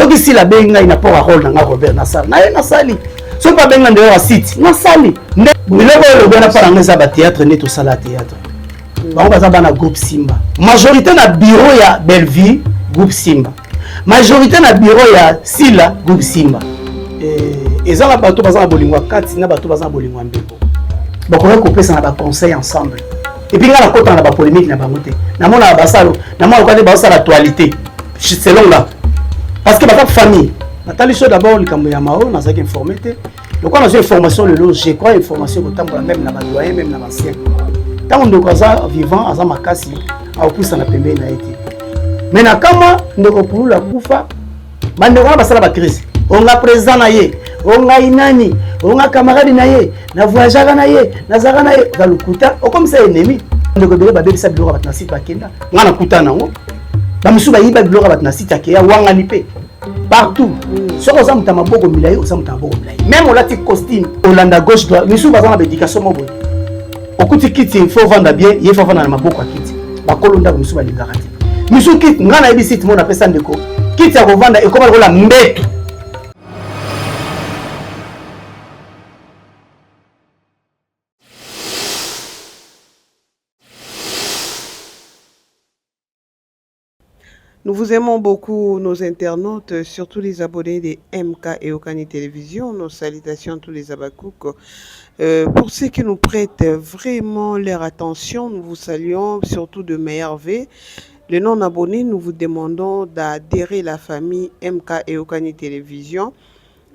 Soki Sila abengi ngai na port ya role na ngai Robert, nasala na ye, nasali. Soki mpe abengi nga ndeko ya site, nasali. Nde biloko oyo olobi wana, mpa na ngai eza bathéâtre. Nde tosala théâtre, bango baza bana groupe Simba. Majorité na bureau ya Bellevue, groupe Simba. Majorité na bureau ya Sila, groupe Simba. Eza na bato baza na bolingo ya kati, na bato baza na bolingo ya mbebo, bakoki kopesa na baconseil ensemble. Et puis ngai nakotaka na bapolémique na bango te. Namonaka basalo, namona lokola nde bazosala actualité selon nga, parce que baza famille. Natali so d'abord likambo ya Mao, nazalaki informé te. Lokola nazwi information lelo, je crois information kotambola même na badoyen, même na baancien. Ntango ndeko aza vivant, aza makasi, akopusana pembeni na ye te. Mais na kama ndeko Pululu akufa, bandeko wana basala bacrise: onga président na ye, ongai nani, onga camarade na ye, na voyageaka na ye, nazalaka na ye. Oza lokuta, okomisa ennemi. Ndeko ebele babebisa biloko ya bato na site, bakenda. Nga nakuta nango, bamisusu bayiba biloko ya bato na site, akeya wangani mpe partout. Soki oza moto ya maboko milai, oza moto ya maboko milai, même olati costume, olanda gauche, droit. Misusu baza na baéducation mo boye, okuti kiti, faut ovanda bien, ye faut avanda na maboko ya kiti. Bakolo ndako misusu balingaka te. Misusu kiti, ngai nayebi site mo napesa ndeko kiti ya kovanda ekoma lokola mbeto. Nous vous aimons beaucoup, nos internautes, surtout les abonnés de MK et Okani Télévision. Nos salutations à tous les Abakouk. Pour ceux qui nous prêtent vraiment leur attention, nous vous saluons surtout de meilleurs vœux. Les non-abonnés, nous vous demandons d'adhérer la famille MK et Okani Télévision.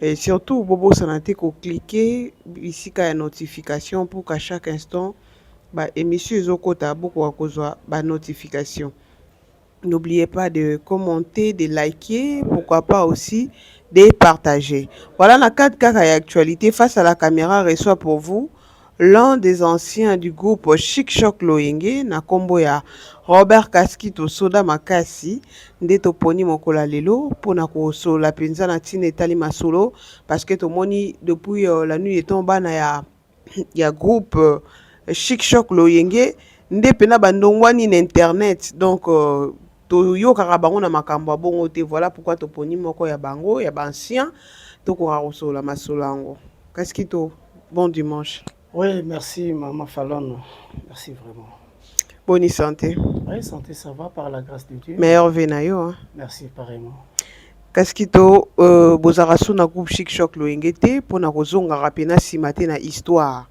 Et surtout, bobosana te cliquer ici la notification pour qu'à chaque instant, ba émission ezokota, beaucoup à ba notification. N'oubliez pas de commenter, de liker, pourquoi pas aussi de partager. Voilà la 4 cas actualité. Face à la caméra reçoit pour vous l'un des anciens du groupe Chic Choc Loyenge na kombo ya Robert Kaskito Soda Makasi. Nde toponi mokolo ya lelo mpona kosolola mpenza na ntina etali masolo, parce que tomoni depuis la nuit eton bana ya groupe Chic Choc Loyenge nde mpena bandongwani na internet. Donc toyokaka bango na makambo ya bongo te. Voilà pourquoi toponi moko ya bango ya baancien, tokoka kosolola masolo yango. Kaskito, bon dimanche. Oui, merci Maman Fallon. Merci vraiment. Bonne santé? Oui, santé, ça va, par la grâce de Dieu. Meilleur vœu na yo, hein? Merci, pareillement. Kaskito, bozalaka so na groupe Chic Choc Loyenge te. Mpona kozongaka mpena nsima te na histoire,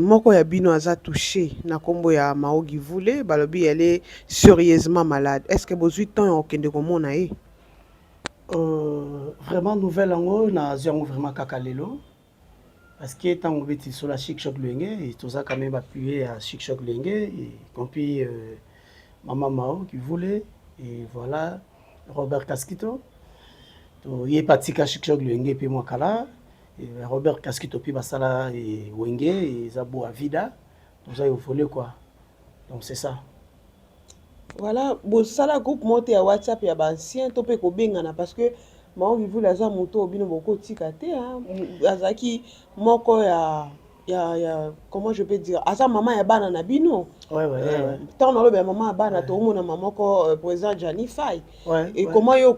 moko ya bino aza touché na nkombo ya Mao Givule, balobi elle est sérieusement malade. Est ce que bozwi temps ya kokende komona ye? Vraiment, nouvelle yango nazwi yango vraiment kaka lelo, parce que ntango obeti lisolo ya Chic Choc Loyenge, toza quand même bapluye ya Chic Choc Loyenge, y compris mama Mao Kivule et voilà Robert Kaskito. Toye atika Chic Choc Loyenge mpe mwa kala. Robert Kaskito mpe basala wenge, eza bo avida, toza évolué quoi, donc c'est ça. Voilà, bosala groupe moko te ya WhatsApp ya baancien to mpe kobengana? Parce que Mao Kivule aza moto oyo bino bokotika te. Azalaki moko ya, comment je peux dire, aza mama ya bana na bino. Ntango naloba ya mama ya bana, toomona mama moko, président Jani Fai. Et comment yo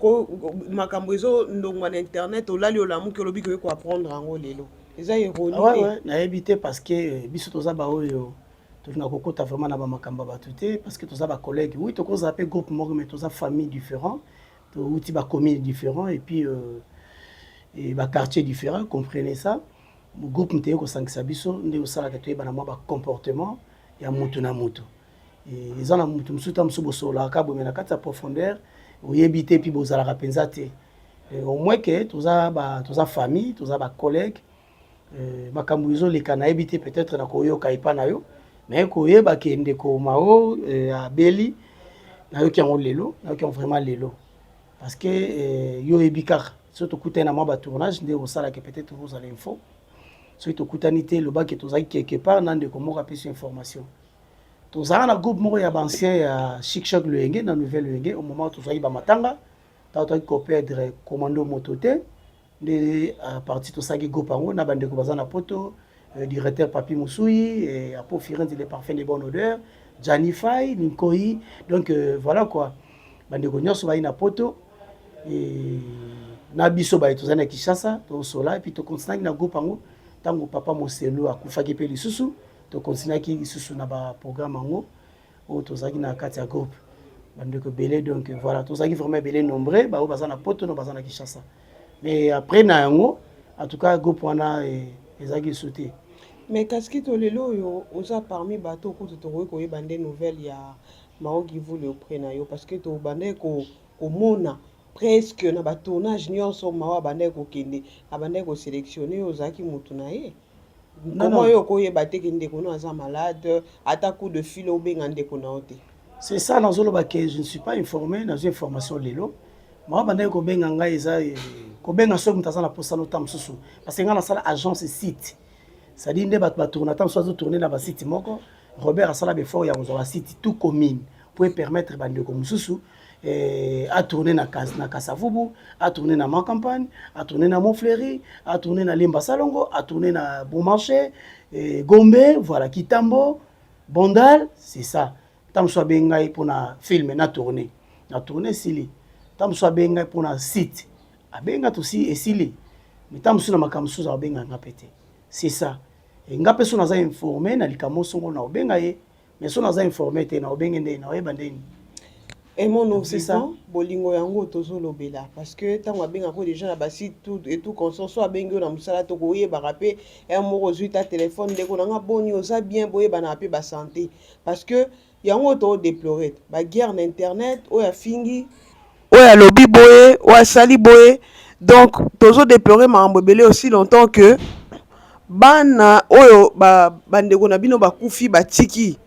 makambo ezondongwa na internet, olali, olamuki, olobi koye koapprendre yango lelo? Eza ironie te? Nayebi te, parce que biso toza baoyo tolinga kokota vraiment na bamakambo ya bato te, parce que toza bacollègue. Oui, tokozala mpe groupe moko, mais toza famille différent, touti bacommune différent et puis et baquartier différent, comprenez ça. Groupe nte ye kosangisa biso nde osalaka toyeba na mwa bacomportement ya mutu na mutu. Eza na mutu mosusu ta mosusu bosololaka boye, na kati ya profondeur oyebi te, puis bozalaka mpenza te. Au moins ke toza famille, toza bacollègue. Makambo ezoleka nayebi te, peut-être nakoyoka epa na yo, mais koyeba ke ndeko Mao abeli, nayoki yango lelo, nayoki yango vraiment lelo, parce que yo oyebi kaka soki tokutani na mwa batournage nde osalaka, peut-être ozala info. Soki tokutani te, lobaki tozalaki quelque part na ndeko moko apesi information. Tozalaka na groupe moko ya baancien ya Chic Choc Loyenge na Nouvelle Loyenge. Au moment tozwaki bamatanga, ntango tozalaki koperdre commando moto te, nde à partir tosalaki groupe yango na bandeko baza na poto, directeur Papi Musui et Apo Firenze, les parfums de bonne odeur, Jani Fai Ninkoi. Donc voilà quoi, bandeko nyonso bayi na poto. Na biso baye tozali na Kinshasa, tosola, et puis tokontinuaki na groupe yango. Ntango papa Moselu akufaki mpe lisusu, tokontinuaki lisusu na baprogramme yango oyo tozalaki na kati ya groupe, bandeko ebele. Donc voilà, tozalaki vraiment ebele, nombreux, baoyo baza na Poto no baza na Kinshasa. Mais après na yango, en tout cas groupe wana ezalaki lisusu te. Mais Kaskito, lelo oyo oza parmi bato kutu tokoki koyeba nde nouvelle ya Mao Givule auprès na yo, parce que tobandaki komona presque na batournage nyonso Mao abandaki kokende, abandaki kosélectionne, oyo ozalaki motu na ye. Comment oyo okoyeba te ke ndeko no aza malade? Ata coup de fil obenga ndeko na yo te? C'est ça, nazoloba ke je ne suis pas informé. Nazwi information lelo. Mao bandaki kobenga ngai, eza kobenga soki moto aza na posano ta mosusu, parce que ngai nasala agence site, c'est-à-dire nde bato batourne, ata mosusu azotourne na basite moko. Robert asala baeffort ya kozwa basite tout commune po epermettre bandeko mosusu atourne na Kasavubu, atourne na Ma Campagne, atourne na Montfleury, atourne na Lemba Salongo, atourne na Bon Marché, Gombe, voilà, Kitambo, Bondal, c'est ça. Ntango mosusu abengi ngai mpona film, na tourne, na tourne, esili. Ntango mosusu abengi ngai mpona site, abenga tosi, esili. Mais ntango mosusu na makambo mosusu abenga nga mpe te, c'est ça. Nga mpe so naza informé na likambo songo, na obenga ye, mais so naza informé te, na obenge nde na oyeba ndeni. Aimons vivant, bolingo yango tozolobela, parce que ntango abengaka déjà na basite tout et tout consort, so abengi yo na mosala, tokoyebaka mpe ya moko ozwi ta telefone: "Ndeko nanga, boni, oza bien?" Boyebanaka mpe basanté, parce que yango todéplore baguerre na internet, oyo afingi, oyo alobi boye, oyo asali boye. Donc tozodéplore makambo ebele aussi longtemps que bana oyo bandeko na bino bakufi batiki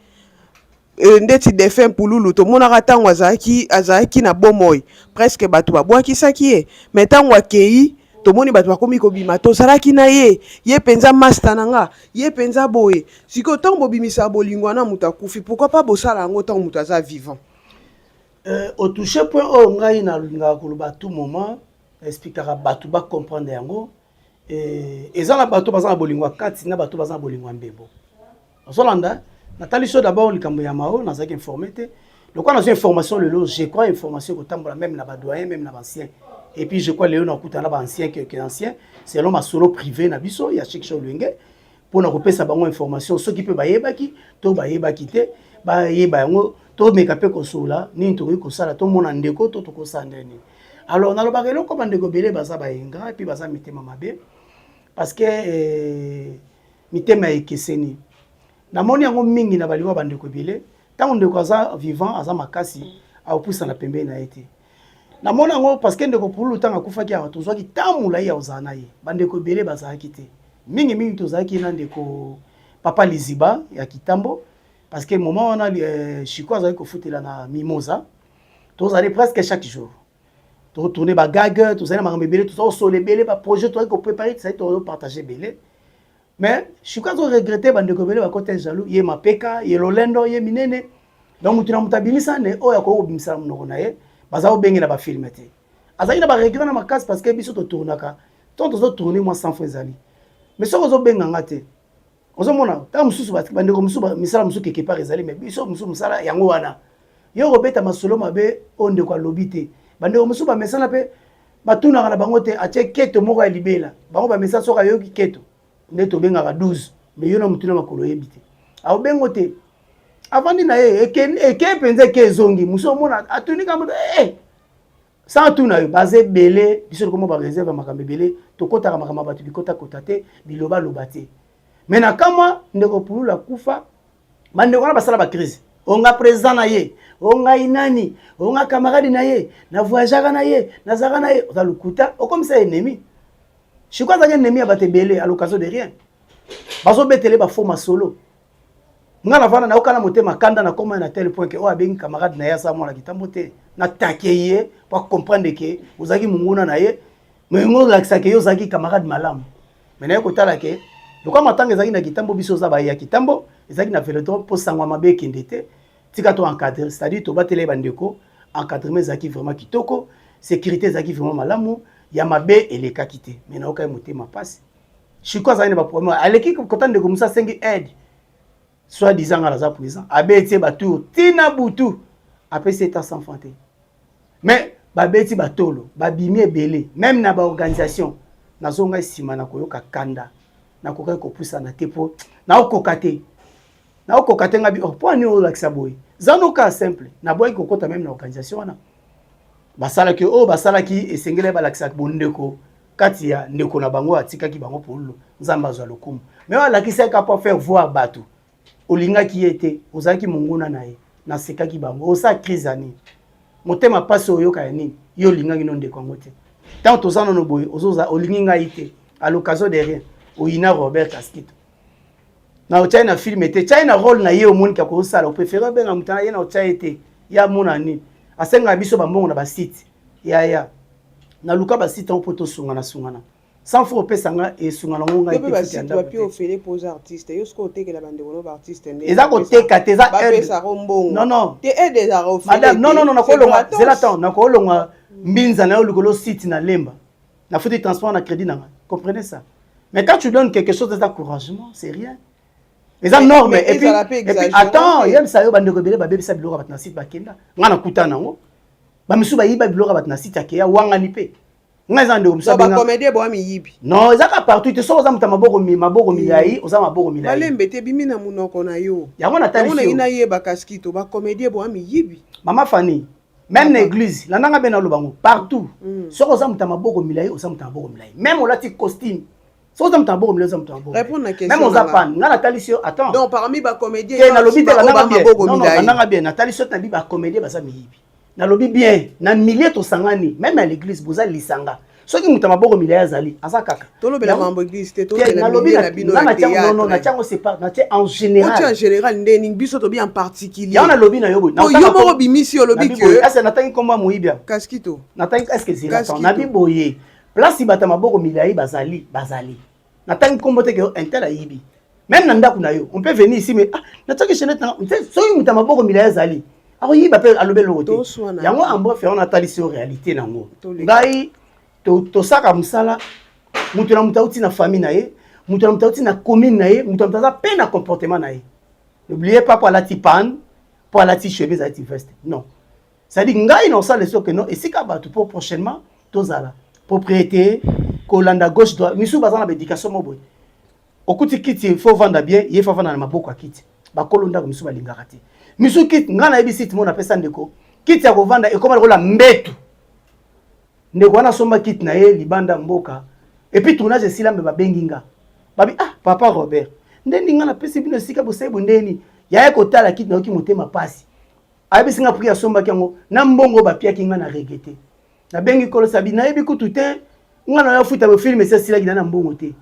ndeti défunt Pululu. Tomonaka ntango azalaki na bomoi, presque bato babwakisaki ye, mais ntango akei, tomoni bato bakomi kobima: "Tozalaki na ye, ye mpenza master na nga, ye mpenza boye." Sikoyo ntango bobimisaka bolingo wana, moto akufi, pourquoi pas bosala yango ntango moto aza vivant? Otouche point oyo ngai nalingaka koloba tout moment, expliquaka bato bacomprendre yango. Eza na bato baza na bolingo ya kati, na bato baza na bolingo ya mbebo. Ozolanda, natali so d'abord likambo ya Mao, nazalaki informé te. Lokola nazwi information lelo, je crois information ekotambola même na badoyen, même na baancien. Et puis je crois lelo nakutana na baancien, quelques anciens, selon masolo privé na biso ya Chek Lwenge, mpona kopesa bango information. Soki mpe bayebaki to bayebaki te, bayeba yango. Tomeka mpe kosola nini tokoki kosala, tomona ndeko to tokosala nde nini. Alors nalobaka eloko, bandeko ebele baza bayenga, et puis baza mitema mabe, parce que mitema ekeseni. Namoni yango mingi na baliwa, bandeko ebele, ntango ndeko aza vivant, aza makasi, akopusana pembeni na ye te. Namoni yango parce que ndeko Pululu, ntango akufaki awa, tozwaki ntango molai ya kozala na ye. Bandeko ebele bazalaki te, mingimingi tozalaki na ndeko papa Liziba ya Kitambo, parce que moment wana Chiko azalaki kofutela na Mimosa. Tozali presque chaque jour totourne bagag, tozali na makambo ebele, toza kosola ebele, baprojet tozali koprépare, tozali topartage ebele. Mais Chiko azoregrete, bandeko ebele bakota jaloux, ye mapeka, ye lolendo, ye minene. Donc motu na moto abimisa ne oyo akoki kobimisa na monoko na ye, baza kobengela bafilme te. Azalaki na baregret na makasi, parce que biso totournaka, ntango tozotourne mwa 100 fois ezali, mais soki ozobenganga te, ozomona ntango mosusu bandeko mosusu misala mosusu quelque part ezali, mais biso mosusu mosala yango wana, yo kobeta masolo mabe oyo ndeko alobi te. Bandeko mosusu bamesana mpe batunaka na bango te, atie keto moko ya libela. Bango bamesana, soki ayoki keto nde tobengaka 12, mais yo na motu na makolo oyebi te, aobengo te. Avandi na ye, eke mpenza, eke ezongi mosu, omona atuni kambo sans atuna yo. Baza ebele, biso lokoma bareserve ya makambo ebele, tokɔtaka makambo ya bato bikotakota te, bilobaloba te. Mais na kamwa, ndeko Pululu akufa, bandeko wana basala bacrise: onga président na ye, ongai nani, onga camarade na ye, na voyageaka na ye, nazalaka na ye. Oza lokuta, okomisa ennemi. Chiko azalaki ennemi ya bato ebele à l'occasion de rien. Bazobetele bafaux masolo. Nga navanda, nayoka motema kanda, nakoma na tel point ke oyo abengi camarade na ye aza mwana Kitambo te, natake ye po acomprendre ke ozalaki monguna na ye. Mais yango olakisaka ye ozalaki camarade malamu. Mais naye kotala ke lokwa matanga ezalaki na Kitambo, biso oza baye ya Kitambo, ezalaki na vélodrome, mpo sangwa mabe ekende te, tika to encadre, c'est-à-dire tobatela ye bandeko. Encadrement ezalaki vraiment kitoko, sécurité ezalaki vraiment malamu, ya mabe elekaki te. Mais nayoka ye motema mpasi. Chiko azalaki na baproblème, aleki kota ndeko mosu asengi aide, soit disant nga naza présent, abeti ye batour ntina butu, apesi eta 100 franc te. Mais Babeti batolo, babimi ebele, même na baorganisation. Nazonga nsima na koyoka kanda, nakokaki kopusana te mpo naokoka te, naokoka te. Ngabi, oh, mpo ani olakisa boye? Zanoka simple, naboyaki kokota même na organisation wana. Basalaki oyo basalaki, esengeli balakisaka bondeko kati ya ndeko na bango atikaki bango pololo. Nzambe azwa lokumu. Mais oyo alakisaki mpo faire voir bato, olingaki ye te, ozalaki monguna na ye. Nasekaki bango. Osala crise ya nini? Motema mpasi oyoka ya nini? Yo olingaki no ndeko yango te. Ntango toza nano boye, ozoza olingi ngai te, à l'occasion de rien oyina Robert Kaskito na otyai na film te, tyai na rôle na ye. Omoniki akosala, opréféré obenga moto na ye na otya ye te. Ye amona nini? Asengaka biso bambongo na basite. Yaya, naluka basite yango mpo tosungana sungana sans fo opesa nga esunga nango ngai. Te, basite bapi ofele mpo oza artiste. Yo soki otekela bandeko no baartiste. Eza koteka te, eza bapesaka mbongo. Non, non. Te, aide ezalaka ofele. Madame, non, non, non. Nakolongwa, zela temps, nakolongwa mbinza na yo likolo site na Lemba, nafuti transport na crédit nanga. Comprenez ça? Mais quand tu donnes quelque chose d'encouragement, c'est rien, eza norme. Et puis attends, yebisa yo, bandeko ebele babebisa biloko ya bato na site, bakenda. Nga nakuta nango, bamisusu bayiba biloko ya bato na site, akeya wangani. Mpe ngai eza ndeko mosusu. Bacomédien boya miyibi. Non, eza ka partout te. Soki oza moto ya maboko milai, oza maboko milai. Malembe te, bimi na monoko na yo. Yango natalisi yo nayeba. Kaskito, bacomédien boya miyibi. Mama Fani, même na église, landanga mpe naloba ngo partout. Soki oza moto ya maboko milai, oza moto ya maboko milai. Même olati costume, soki oza moto ya maboko milai, oza moto ya maboko. Même oza pane, ngai natalisi yo, attends. Donc parmi bacomédien te, nalobi te, landanga bien. Non, non, landanga bien. Natalisi yo, nabi bacomédien baza miyibi. Nalobi bien, na milieu tosangani, même à l'église boza lisanga. Soki moto ya maboko milai azali, aza kaka. Tolobela mambo église te. Nalobi natiango, c'est pas natie en général. En général ndeni? Biso tobi en particulier. Yango nalobi na yo boye. Yo moko bimisi, olobi ke ese natangi nkombo ya moyibi. Kaskito. Natangi, est ce que zela, nabi boye, place bato ya maboko milai bazali, bazali. Natangi nkombo te ke un tel ayibi. Même na ndako na yo, on peut venir ici, mais ah, natiaki chaînette na. Soki moto ya maboko milai azali, akoyiba mpe alobi eloko te. Yango, en bref, yango natalisi yo réalité nango. Ngai tosaka mosala, moto na moto auti na famille na ye, moto na moto auti na commune na ye, moto na moto aza mpe na comportement na ye. N'oubliez pas, po alati panne, po alati chemise, alati veste, non, c'est-à-dire ngai na osala soki non esika bato mpo prochainement tozala propriété, kolanda gauche droite. Misusu baza na baéducation mo boye, okuti kiti, faut vanda bien, ye faut vanda na maboko ya kiti. Bakolo ndako misusu balingaka te. Misusu kiti, ngai nayebi site mo napesa ndeko kiti ya kovanda ekoma lokola mbetu. Ndeko wana asomba kiti na ye libanda mboka, et puis tournage esila, mbe babengi nga, babi: "Ah, papa Robert, ndeni nga napesi bino esika bosali bo ndeni?" Yaye kotala kiti, nayoki motema pasi. Ayebisi nga prix asombaki yango na mbongo bapiaki. Nga na regretter, nabengi kolo sabi, nayebi kutu te, nga na yo futa bofilme esi asilaki na mbongo te.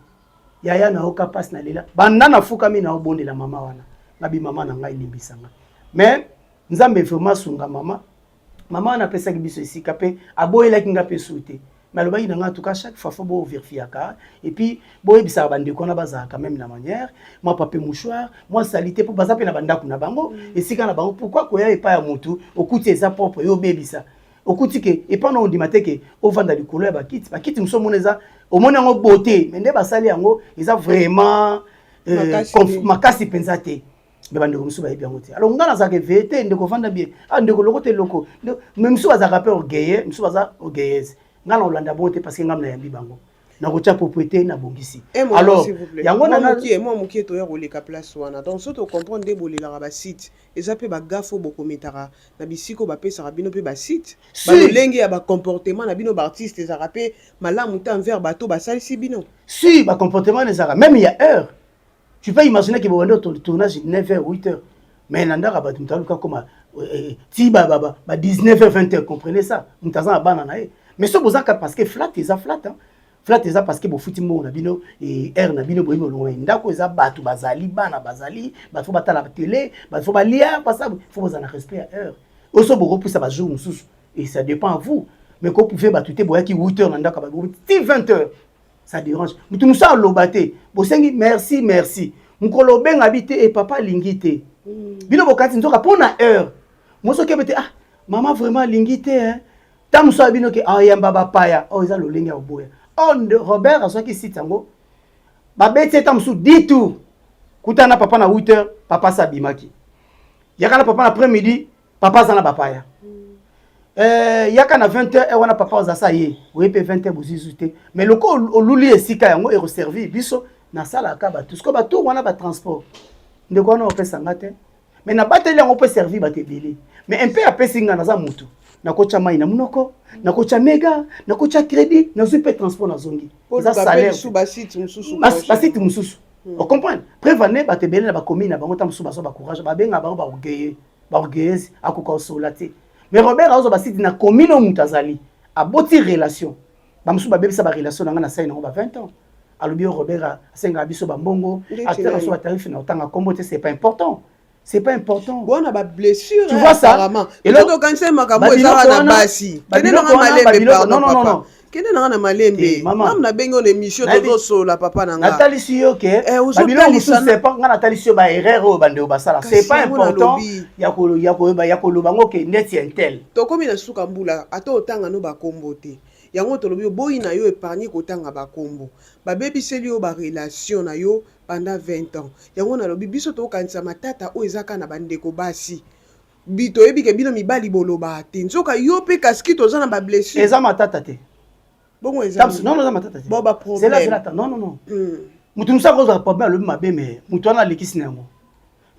Yaya, nayoka mpasi, nalela banda nafukami, naobondela mama wana. Ngabi: "Mama na ngai, limbisanga." Mais Nzambe vraiment asunga mama. Mama wana apesaki biso esika mpe aboyelaki nga mpe su te, mais alobaki na nga: "En tout cas, chaque fois faut bovérifiaka et puis boyebisaka bandeko wana bazalaka même na manière, mwa papier mouchoir, mwa saleté, mpo baza mpe na bandako na bango, esika na bango. Pourquoi koya epai ya motu, okuti eza propre, yo obebisa? Okuti ke epai na ondima te ke ovanda likolo ya bakiti. Bakiti mosusu omoni eza, omoni yango beauté, mais nde basali yango eza vraiment makasi mpenza te. Mais bandeko mosusu bayebi yango te. Alors ngai nazalaka éveillé te. Ndeko, ovanda bien. Ah, ndeko, loko te, loko. Mais mosusu bazalaka mpe orgueilleux, mosusu baza orgueilleuse. Ngai na olanda bongo te, parce que ngai nayambi bango, nakotia propriété, nabongisi. Alors yango mwa mokie, toya koleka place wana. Donc so tocomprendre nde bolelaka basite, eza mpe bagafe oyo bokometaka na bisika oyo bapesaka bino mpe basite. Balolenge ya bacomportement na bino baartiste ezalaka mpe malamu te envers bato basalisi bino. Si, bacomportement ezalaka même ya heure. Tu peux imaginer que bobandi tournage 9 heures, 8 heures, mais na ndako ya bato, moto aluka koma ti ba 19 heures, 20 heures. Comprenez ça? Moto aza na bana na ye. Mais so bozaka, parce que flat eza flat, hein? Flat eza parce que bofuti mbongo na bino, heure na bino boyebi olongo. Ndako eza bato bazali, bana bazali, bato faut batala télé, bato faut balia, pasa faut bozala na respect ya heure. Oso bokopusa bajour mosusu, et ça dépend à vous. Mais koprouve bato te, boyaki 8 heures na ndako ya bato ti 20 heures, ça dérange. Moto mosusu aloba te, bosengi merci, merci. Mokolo obenga bi te, e papa alingi te. Bino bokati nzoka mpo na heure moso okebe te. Ah, mama vraiment alingi te, hein? Ta mosusu ya bino ke ayamba bapaya oyo eza lolenge ya koboya. Oh, Robert azwaki site yango, babeti ye ta mosusu 10 tour. Kutana na papa na 8 heures, papa asi abimaki. Yaka na papa na après midi, papa aza na bapaya. Yaka na 20 heures wana, papa oza sa ye oye mpe 20 heures, bozwi te. Mais loko oluli esika yango ekoservir biso, nasalaka bato siko batour wana, batransport. Ndeko wana opesanga te, mais nabateli yango mpo servir bato ebele. Mais mpe apesi nga, naza motu, nakotya mai na monoko, nakotya mega, nakotya crédit, nazwi mpe transport, nazongi. Eza salaire. Basite mosusu, ocomprendre? Preuve ane, bato ebele na bacommune na bango, ta mosusu bazwa bacourage, babengaka bango baorgueilleux, baorgueilleuse, akoka kosola te. Mais Robert azwa basite na commune oyo moto azali, aboti relation. Bamosusu babebisa barelation na ngai, nasali nango ba 20 ans. Alobi oyo Robert asengaka biso bambongo, ateka so batarif na otanga nkombo te, c'est pas important, c'est pas important. Bona bablessure. Tu vois ça? Apparemment tokanisa makambo ezaka na basi. Kende nanga malembe, pardon papa, kende nanga na malembe. Nam nabengi yo na émission, tozosola, papa na nga. Natalisi yo ke babiloko mosusu, c'est pas nga natalisi yo baerreur oyo bandeko basala, c'est pas important ya koloba ngo ke neti un tel. Tokomi na suka mbula, ata otanga no bakombo te. Yango tolobi, oboyi na yo épargne kotanga bakombo. Babebiseli yo barelation na yo pendant 20 ans. Yango nalobi, biso tokokanisa matata oyo eza kaka na bandeko basi. Toyebi ke bino mibali bolobaka te, nzoka yo mpe kaski toza na bablessure. Eza matata te. Bongo eza? Non, eza matata te. Bon, baproblème. Non, non, non. Motu mosusu akozala problème, alobi mabe, mais motu wana alekisi na yango.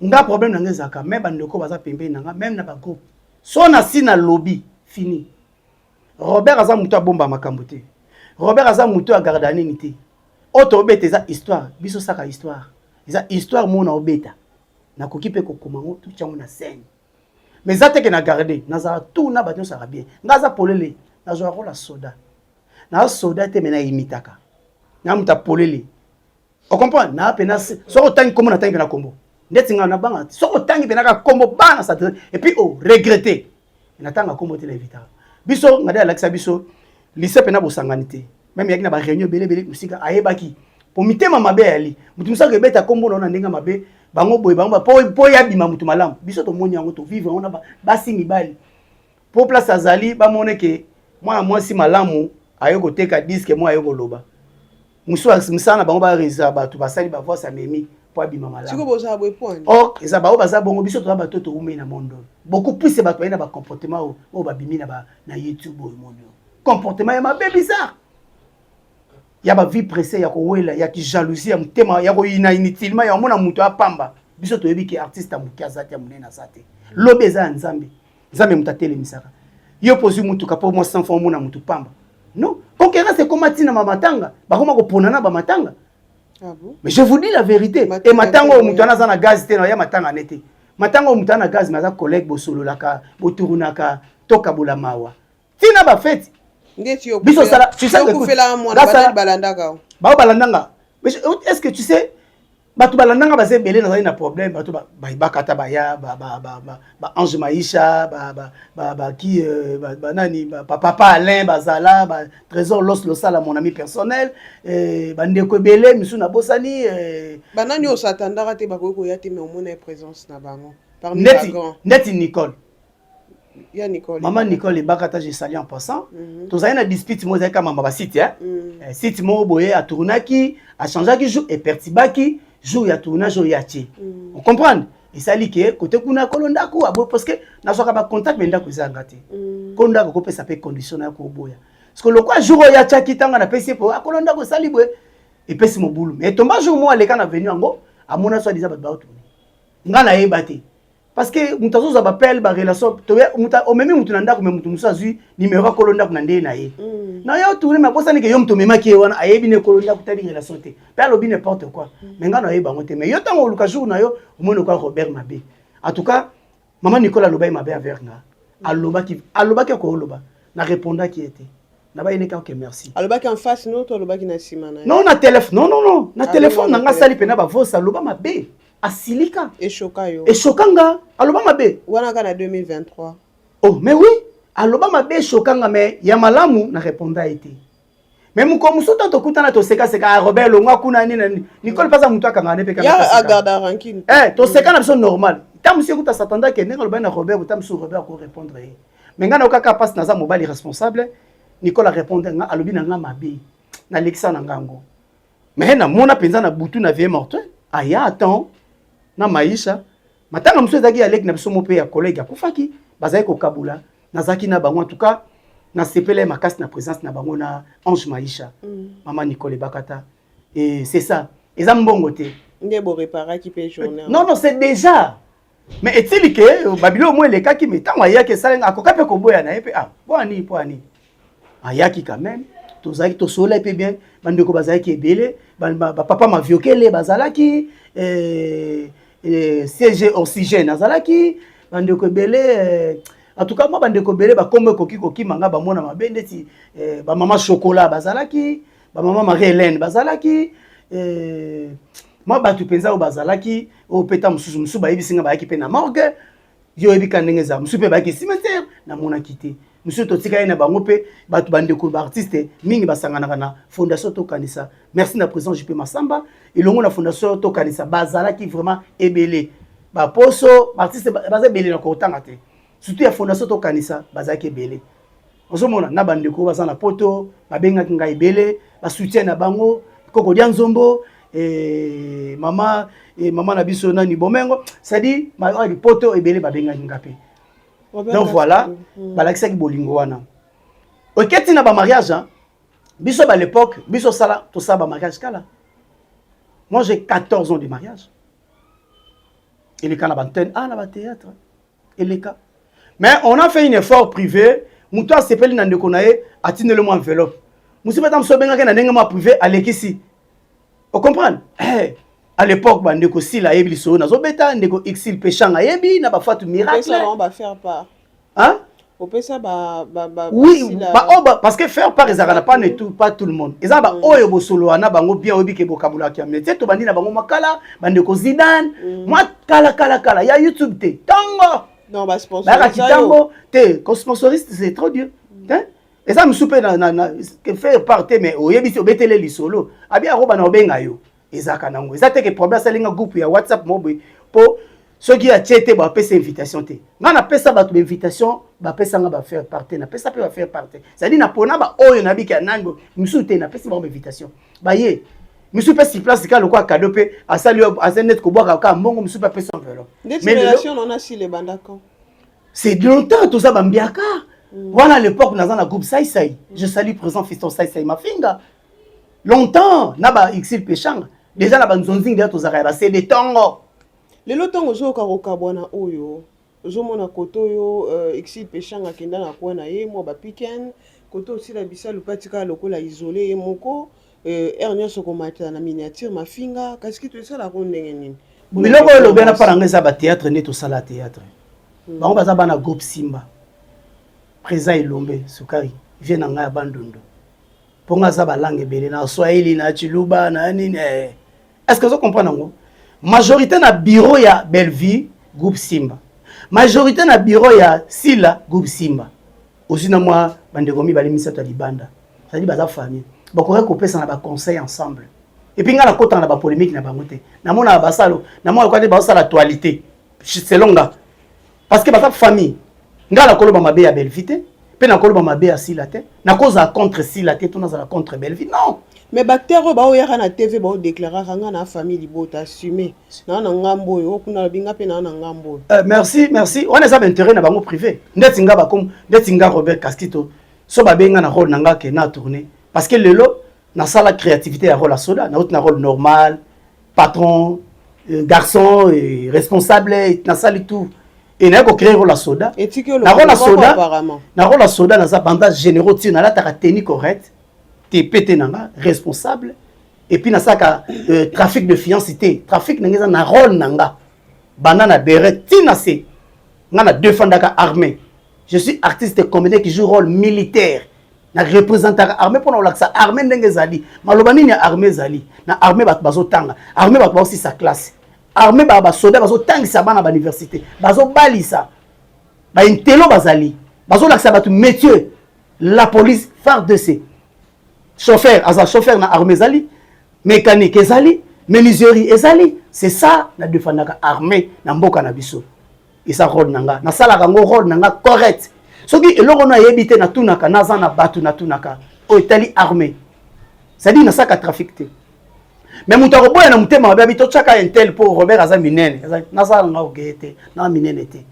Nga problème na nga ezalaka me bandeko baza pembeni na nga, même na bagroupe. So na si nalobi, fini. Robert aza motu abomba makambo te. Robert aza motu agarda nini te. Oyo tobeta eza histoire, biso saka histoire, eza histoire mona obeta. Nakoki mpe kokoma ngo, totyango na scène, mais eza teke na garde. Nazala tout na bato nyonso aka bien. Nga aza polele, nazwaka kola soda, naza soda te, mais nayimitaka na moto apolele, ocomprendre? Naa mpena soki otangi kombo, natangi mpe na kombo ndeti nga nabanga. Soki otangi mpe naka kombo bana sa et puis o regretter. Natanga kombo te, na évitaka. Biso ngade alakisa biso lycée mpe na bosangani te. Même yaki na baréunion ebele ebele mosika, ayebaki po mitema mabe yali motu mosusu akobeta kombo na na ndenge mabe. Bango boye, bango po yabima motu malamu. Biso tomoni yango, tovivre yango na basi mibali, po place azali bamone ke mwana mwasi malamu aye koteka disque, mwa aye koloba mosusu mosala na bango, baresa bato basali bavoice, amemi po abima malamu. Or eza bao baza bongo. Biso toza bato toumei na monde oyo, beaucoup plus bato baye na bacomportement oyo, oyo babimi na YouTube oyo. Monde oyo, comportement ya mabe, bizarre, ya bavie pressé, ya kowela, ya kijalousie, ya motema ya koyina inutilement, ya omona moto apamba. Biso toyebi ke artiste ya moke aza te, ya monene aza te. Lobi eza ya Nzambe. Nzambe moto atelemisaka yo. Pozwi mutuka mpo mwa 100 francs, omona motu pamba. Non, concurrence ekoma ntina bamatanga, bakoma kopona na bamatanga. Ah bon? Mais je vous dis la vérité, e matanga oyo moto wana aza na gaz te, na ya matanga ne te. Matanga oyo moto aza na gaz, mais aza collègue, bosololaka, boturunaka, tokabola mawa ntina bafeti. Ndeti biso osala, tu sais, okufela mwana, banani balandaka? Bao balandanga. Mais est-ce que tu sais, bato balandanga baza ebele. Nazali na problème, bato bayibaka ata baya baange Maisha, baki, banani, bapapa Alain bazala, Trésor Los Losala, mon ami personnel, bandeko ebele misu nabosani. Banani oyo osatandaka te bakoki koya te, mais omona ye présence na bango parmi Ndeti bagrand? Ndeti Nicole. Ya Nicole. Mama Nicole ebaka ata, je salue en passant. Tozali na dispute moko, ezalaki kaka mama basite, site moko boye atournaki, achangeaki jour, eperturbaki jour ya tournage oyo ya tie. Ocomprendre? Esali ke kote kuna kolo ndako aboye, parce que nazwaka bacontact, mais ndako ezanga te. Kolo ndako akopesa mpe condition na ya koboya, parce que lokwa jour oyo atiaki, ntango napesi ye po akolo ndako esali boye, epesi mobulu. Mais tomba jour moko aleka na venu yango, amona so adiza bato baotourne, nga nayeba te, parce que moto azozwa bapele barelation. Omemi motu na ndako, mais motu mosusu azwi numero akolo ndako na ndenge na ye na yo tourne. Mais abosani ke yo moto omemaki ye wana, ayebi ne ekolo ndako, tabi relation te, mpe alobi n'importe quoi. Mais ngai nayeba yango te. Mais yo, ntango oluka jour na yo, omoni okwa Robert mabe. En tout cas, mama Nicole alobaki mabe envers nga. Alobaki akoloba, na répondaki ye te, nabayineki. Ok, merci. Alobaki en face no to alobaki na nsima na ye? Non, na téléphone. Non, non, non, na téléphone na nga. Asali mpena bavoice, aloba mabe, asilika. Echoka yo? Echoka nga, aloba mabe. Wana kaka na 2023? Oh, mais oui, aloba mabe, echoka nga. Mais ya malamu, na réponda ye te. Mais mokolo mosusu ntango tokutana, tosekaseka: "Ah, Robert, longwa kuna." Nini na nini. Nicole mpe aza motu akangaka ne mpe. Ya agarda rancune. Eh, toseka na biso normal. Ntango mosusu ekuta s'attendait ke ndenge alobaki na Robert, ntango mosusu Robert akorépondre ye. Mais ngai nayoka kaka mpasi, naza mobali responsable. Nicole arépondre nga, alobi na nga mabe, nalekisa na ngango. Mais namona mpenza na butu na vie morte aya attend na Maisha. Matanga mosusu ezalaki ya leki na biso mo mpe ya collègue akufaki, bazali kokabula. Nazalaki na bango. En tout cas, nasepela ye makasi na présence na bango, na Ange Maisha, mama Nicole Bakata. Et c'est ça, eza mbongo te. Nde boréparaki mpe journée? Non, non, c'est déjà, mais etili ke babilo mo elekaki. Mais ntango ayaki, esalenga akoka mpe koboya na ye mpe. Ah, po ani, po ani ayaki quand même, tozalaki, tosolola mpe bien. Bandeko bazalaki ebele, bapapa Maviokele bazalaki, CG Oxygène azalaki, bandeko ebele. En tout cas, mwa bandeko ebele, bakombo ekoki kokima nga, bamona mabe ndeti bamama Chocolat bazalaki, bamama Marie Hélène bazalaki, mwa bato mpenza oyo bazalaki, oyo mpe ta mosusu mosusu bayebisi nga bayaki mpe na morgue. Yo oyebi ka ndenge ezala. Mosusu mpe bayaki cimetière, namonaki te. Mosusu totika ye na bango mpe bato, bandeko baartiste mingi basanganaka na Fondation Tokanisa. Merci na président JP Masamba elongo na Fondation Tokanisa. Bazalaki vraiment ebele, baposo baartiste baza ebele na kotanga te, surtout ya Fondation Tokanisa bazalaki ebele. Ozomona na bandeko baza na Poto babengaki ngai ebele, basoutien na bango, koko dia nzombo, mama, mama na biso nani bomengo, c'est-à-dire poto ebele babengaki nga mpe. Donc voilà, balakisaki bolingo wana. Oketi na bamariage biso ba l'époque, biso sala, tosala bamariage kala. Moi, j'ai 14 ans de mariage. Eleka na bantene a na bathéâtre eleka, mais on a fait un effort privé. Moto asepeli na ndeko na ye, atindeli mwa enveloppe. Mosu mpe ta mosu obengaki na ndenge mwa privé, alekisi. Ocomprendre? Hey, à l'époque, bandeko Sila ayebi lisolo nazobeta, ndeko Exil Peshang ayebi na bafatu miracle. Hein? Opesa ba ba Oui, ba oh, ba, parce que faire part ezalaka na pas ne tout, pas tout le monde. Eza ba oyo bosolo wana bango bien, oyebi ke bokabolaki ya métier. Tobandi na bango makala, bandeko Zidane, mwa kala kala kala ya YouTube te, ntango non bayaka kitambo te. Kosponsoriste, c'est trop dur, hein? Eza mosu mpe na faire part te, mais oyebisi, obetele lisolo, abi akoba na obenga yo. Ezalaka nango, eza te ke problème. Asalinga groupe ya WhatsApp mo boye, mpo soki atie te, bapesa invitation te. Ngai napesa bato bainvitation, bapesanga bafaire part te. Napesa mpe bafaire part te, c'est-à-dire napona baoyo nabiki ya nani misusu te, napesi bango bainvitation, baye. Misusu mpe sur place kaka lokola cadeau mpe asali, asali neti kobwaka kaka mbongo. Misusu mpe apesi enveloppe. Ndeti relation nona sile ebandaka? C'est longtemps, toza bambiaka wana. À l'époque, naza na groupe Saisai. Je salue président Fiston Saisai Mafinga. Longtemps na ba Exil Peshanga déjà, na banzonzingi déjà, tozalaka ya basede ntongo. Lelo ntango ozoyoka kokabwana oyo, ozomona kote oyo Exil Peshanga akenda na kwa na ye mwa bapiken, kote osila bisalu mpe atikala lokola isole ye moko, heure nyonso komata na miniature mafinga. Kasi kitu esalaka ndenge nini? Biloko oyo olobi wana, mpa na ngai eza bathéâtre nde tosala théâtre. Bango baza bana groupe Simba, président Elombe Sukari, vie na ngai ya Bandundu, mpo nga aza balangue ebele, na Swahili, na Chiluba, na nini. Est ce que ozo comprendre yango? Majorité na bureau ya Bellevue, groupe Simba. Majorité na bureau ya Sila, groupe Simba. Ozwi na mwa bandeko mibale, misato ya libanda, c'est-à-dire baza famille, bakoki kopesa na baconseil ensemble. Et puis ngai nakotaka na bapolémique na bango te. Namonaka basalo, namona kwa te bazosala actualité selon nga, parce que baza famille. Ngai nakoloba mabe ya Bellevue te, mpe nakoloba mabe ya Sila te. Nakozala contre Sila te to nazala contre Bellevue, non. Mais baacteur oyo baoyaka na TV, baodéclaraka: nga na famille libota, assume naa na ngambo oyo, kuna alobi nga mpe naa na ngambo oyo. Merci, merci. Wana eza baintérêt na bango privé. Ndeti nga bakom, ndeti nga Robert Kaskito, so babenga na rôle na nga ke na tourné, parce que lelo nasala créativité ya rôle ya soda, nauti na rôle normal, patron, garçon, responsable, nasali tout e naye kocréer rôle ya soda. Etiki Na rôle ya soda, apparemment. Na rôle ya soda, naza banda généraux ti nalataka tenue correcte te, pete na nga responsable. Et puis nasalaka trafic de fiance te. Trafic na nga eza na rôle na nga banda na beret ntina se nga na défendaka armée. Je suis artiste comédien qui joue rôle militaire. Na représentaka armée mpona kolakisa armée ndenge ezali, maloba nini ya armée ezali. Na armée, bato bazotanga armée, bato bazosisa classe armée, basoda bazotangisa bana bauniversité, bazobalisa baintelo, bazali bazolakisa bato métier. La police, FARDC, chauffeur aza chauffeur na armée ezali, mécanique ezali, menuiserie ezali. C'est ça, na défendaka armée na mboka na biso. Eza rôle na nga, nasalaka yango rôle na nga correct. Soki eloko nayebi te, natunaka, naza na bato natunaka oyo etali armée, c'est-à-dire nasalaka trafic te. Mais moto akoboya na motema mabe, abi totyaka intel mpo Robert aza minene. Nasala nga okeye te, naa minene te.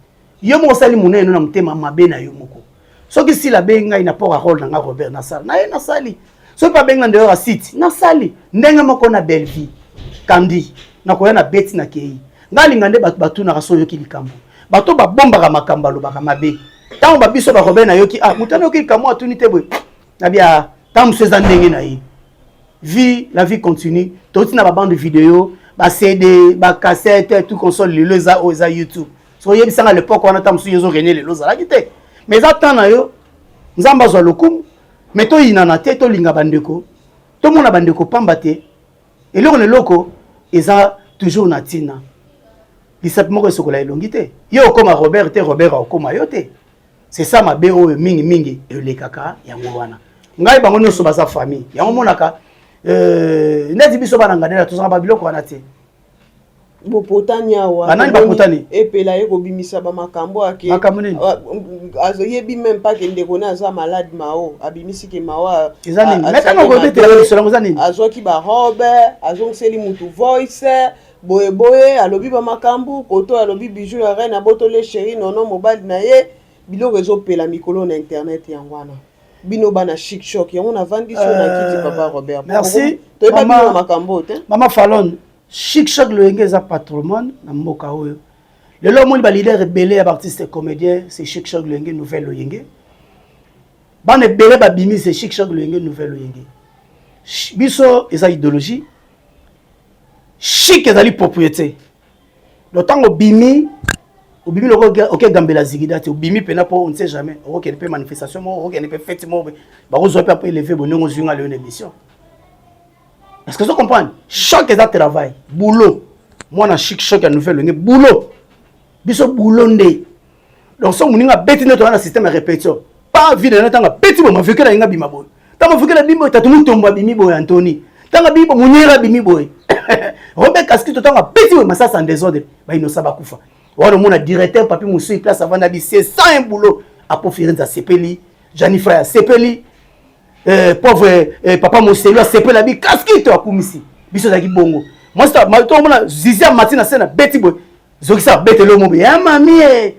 Yo moko osali monene na motema mabe na yo moko. Soki Sila abengi ngai na port ya role na ngai, Robert, nasala na ye, nasali. Soki mpe abengi nga ndeyora site, nasali. Ndenge moko na Bellevie Kandi, nakoya na beti, nakei. Ngai alinga nde bato batunaka. So oyoki likambo, bato babombaka makambo, alobaka mabe. Ntango babiso barobert nayoki, ah, moto anayoki likambo, atuni te boye, nabia ntango mosusu eza ndenge na ye. Vie, la vie continue. Toti na babande vidéo, baCD, bacassette, tout console. Lelo eza oyo eza YouTube. So oyebisanga, l'époque wana, ntango mosusu yo ozorenie, lelo ozalaki te, mais eza temps na yo. Nzambe azwa lokumu. Mais toyinana te, tolinga bandeko, tomona bandeko pamba te. Eloko na eloko eza toujours na ntina. Lisapi moko esokola elongi te. Yo okóma Robert te, Robert akóma yo te. C'est ça mabe oyo mingimingi elekaka yango wana. Ngai, bango nyonso baza famille. Yango monaka neti biso bana Ngandela, tozanga babiloko wana te. Bopotani awa. Banani bapotani? Epela ye kobimisa bamakambo ake. Makambo nini? Ayebi même pas ke ndeko ne aza malade. Mao abimisi ke Mao Eza nini? Mais ntango kobetela lisolo yango, eza nini? Azwaki barobe, azongiseli mutu voice boyeboye, alobi bamakambo koto, alobi Bijou ya reine abotoli chéri nono mobali na ye. Biloko ezopela mikolo na internet, yango wana bino bana Chic Choc, yango navandi so na kiti, papa Robert. Merci. Toyeba bino na makambo te. Mama Falon, Chic Choc Loyenge eza patrimoine na mboka oyo. Lelo omoni baleader ebele ya baartiste comédien, c'est Chic Choc Loyenge, nouvelle Loyenge. Bana ebele babimi, c'est Chic Choc Loyenge, nouvelle Loyenge. Biso eza idéologie. Chic ezali propriété. Donc ntango obimi, obimi loko okegambela zigida te. Obimi mpena mpo on ne sait jamais, okokende mpe manifestation moko, okokende mpe fête moko, bakozwa mpe apo élevé bo ndenge ozwi nga lelo na émission. Parce que ozo comprendre, choc eza travail, boulot. Mwana Chic Choc ya nouvelle Loyenge, boulot. Biso boulot nde. Donc so moninga abeti nde toza na système ya répétition, pas vide na ntango abeti boye, mavikela alinga bima boye. Ntango mavikela abimi boye, tatu Mutombo abimi boye, Antony ntango abimi boye, Moniere abimi boye, Robert Kaskito ntango abeti boye, masasa en désordre, bainosa bakufa wana. Omona directeur Papi Mosui, place avanda bi, c'est ça un boulot. Apo Firenze asepeli, Jani Frey asepeli, pauvre papa Moselo asepeli, abi Kaskito akumisi. Biso ezalaki bongo. Mwasi tomona Zizi amati na se na beti boye, zokisa abeteli omo boye ya mami e.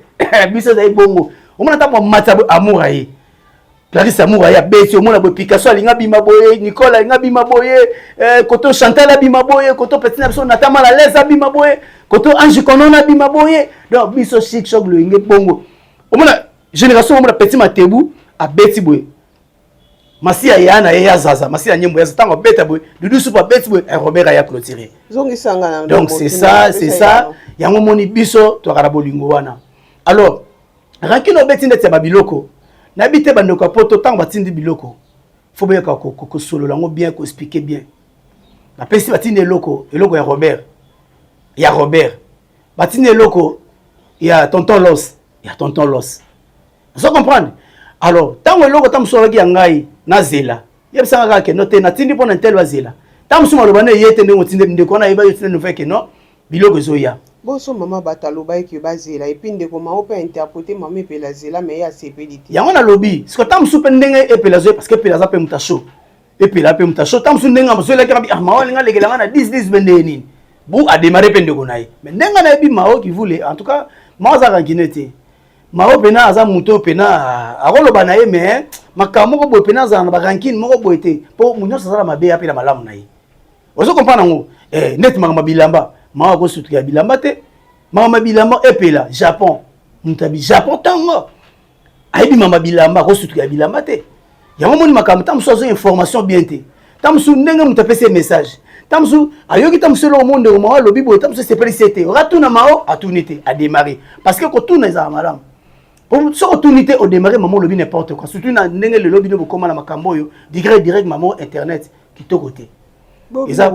Biso ezali bongo. Omona ntango amati boye, amour aye, Clarisse amour aye, abeti. Omona boye Picasso alinga bima boye, Nicole alinga bima boye, koto Chantal abima boye, koto petit na biso Nata Malalaise abima boye, koto Ange Konon abima boye. Donc biso Chic Choc Loyenge bongo. Omona génération, omona petit Matebu abeti boye, Masiya ya na ye ya zaza, Masiya nyembo ya ntango abeta boye, Dudu Supu abeti boye, Robert aya clôturer. Donc c'est ça, c'est ça. Yango moni biso toyaka na bolingo wana. Alors rankine obeti ndeti ya babiloko, nayebi te. Bandeko ya Poto, ntango batindi biloko, faut boyeka kosolola yango bien, koexpliquer bien. Bapesi, batindi eloko, eloko ya Robert, ya Robert. Batindi eloko ya tonton Los, ya tonton Los. Ozo comprendre? Alors ntango eloko ntango mosusu alaki ya ngai, nazela, yebisanga kaka keno te, natindi mpo na ntelo, azela. Ntango mosusu maloba na eye te ndenge otinde ndeko wana, ayeba yo otinde nouvelle ke non, biloko ezoya. Boso mama, bato alobaki bazela, et puis ndeko Mao mpe interprété mama Epela azela, mais ye asepeli te. Yango nalobi siko, ntango mosusu mpe ndenge Epela azoye, parce que Epela aza mpe moto asho, Epela mpe moto asho. Ntango mosusu ndenge azoyelaki abi, ah, Mao alinga alekela nga na 10 10 mpe ndenge nini bu adémarre mpe ndeko na ye. Mais ndenge nayebi Mao Kivule, en tout cas Mao aza rancune te. Mao mpena aza moto oyo mpena akoloba na ye, mais makambo moko boye mpena azala na barancune moko boye te, mpo moto nyonso azala mabe ya mpe na malamu na ye. Ozo comprendre yango? Neti makambo ya bilamba, Mao akosutuka ya bilamba te. Makambo ya bilamba, Epela Japon, moto ya Japon, ntango ayebi mama bilamba, akosutuka ya bilamba te. Yango moni makambo, ntango mosusu azwa information bien te, ntango mosusu ndenge moto apesi ye message, ntango mosusu ayoki, ntango mosusu eloko mo ndeko Mao alobi boye, ntango mosusu esepelisi ye te. Okatuna Mao, atuni te, adémarre, parce que kotuna ezala malamu. Soki otuni te, odémarre, mama olobi n'importe quoi. Surtout na ndenge lelo bino bokóma na makambo oyo direct direct, mama internet kitoko te. Eza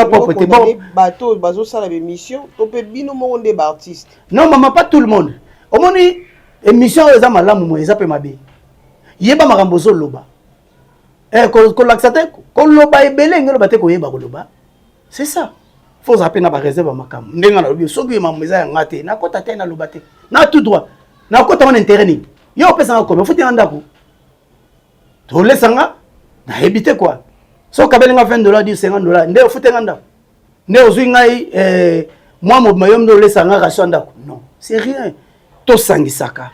propre te. Bon, bato bazosala bémission to mpe bino moko nde baartiste? Non mama, pas tout le monde. Omoni émission oyo eza malamu, mo eza mpe mabe. Yeba makambo ozoloba, kolakisa te, koloba ebele enge oloba te, koyeba koloba, c'est ça. Faut ozala mpe na bareserve ya makambo. Ndenge nalobi, soki makambo eza yanga te, nakota te, naloba te na tout droit. Nakota wana intérêt nini? Yo opesanga combien? Ofuti nga ndako, tolesanga, nayebi te quoi. So okabelinga 20 $, 10, 50 $, nde ofute nga ndako, nde ozwi ngai mwa mobima, yo nde olesanga ration ya ndako? Non, c'est rien. Tosangisaka.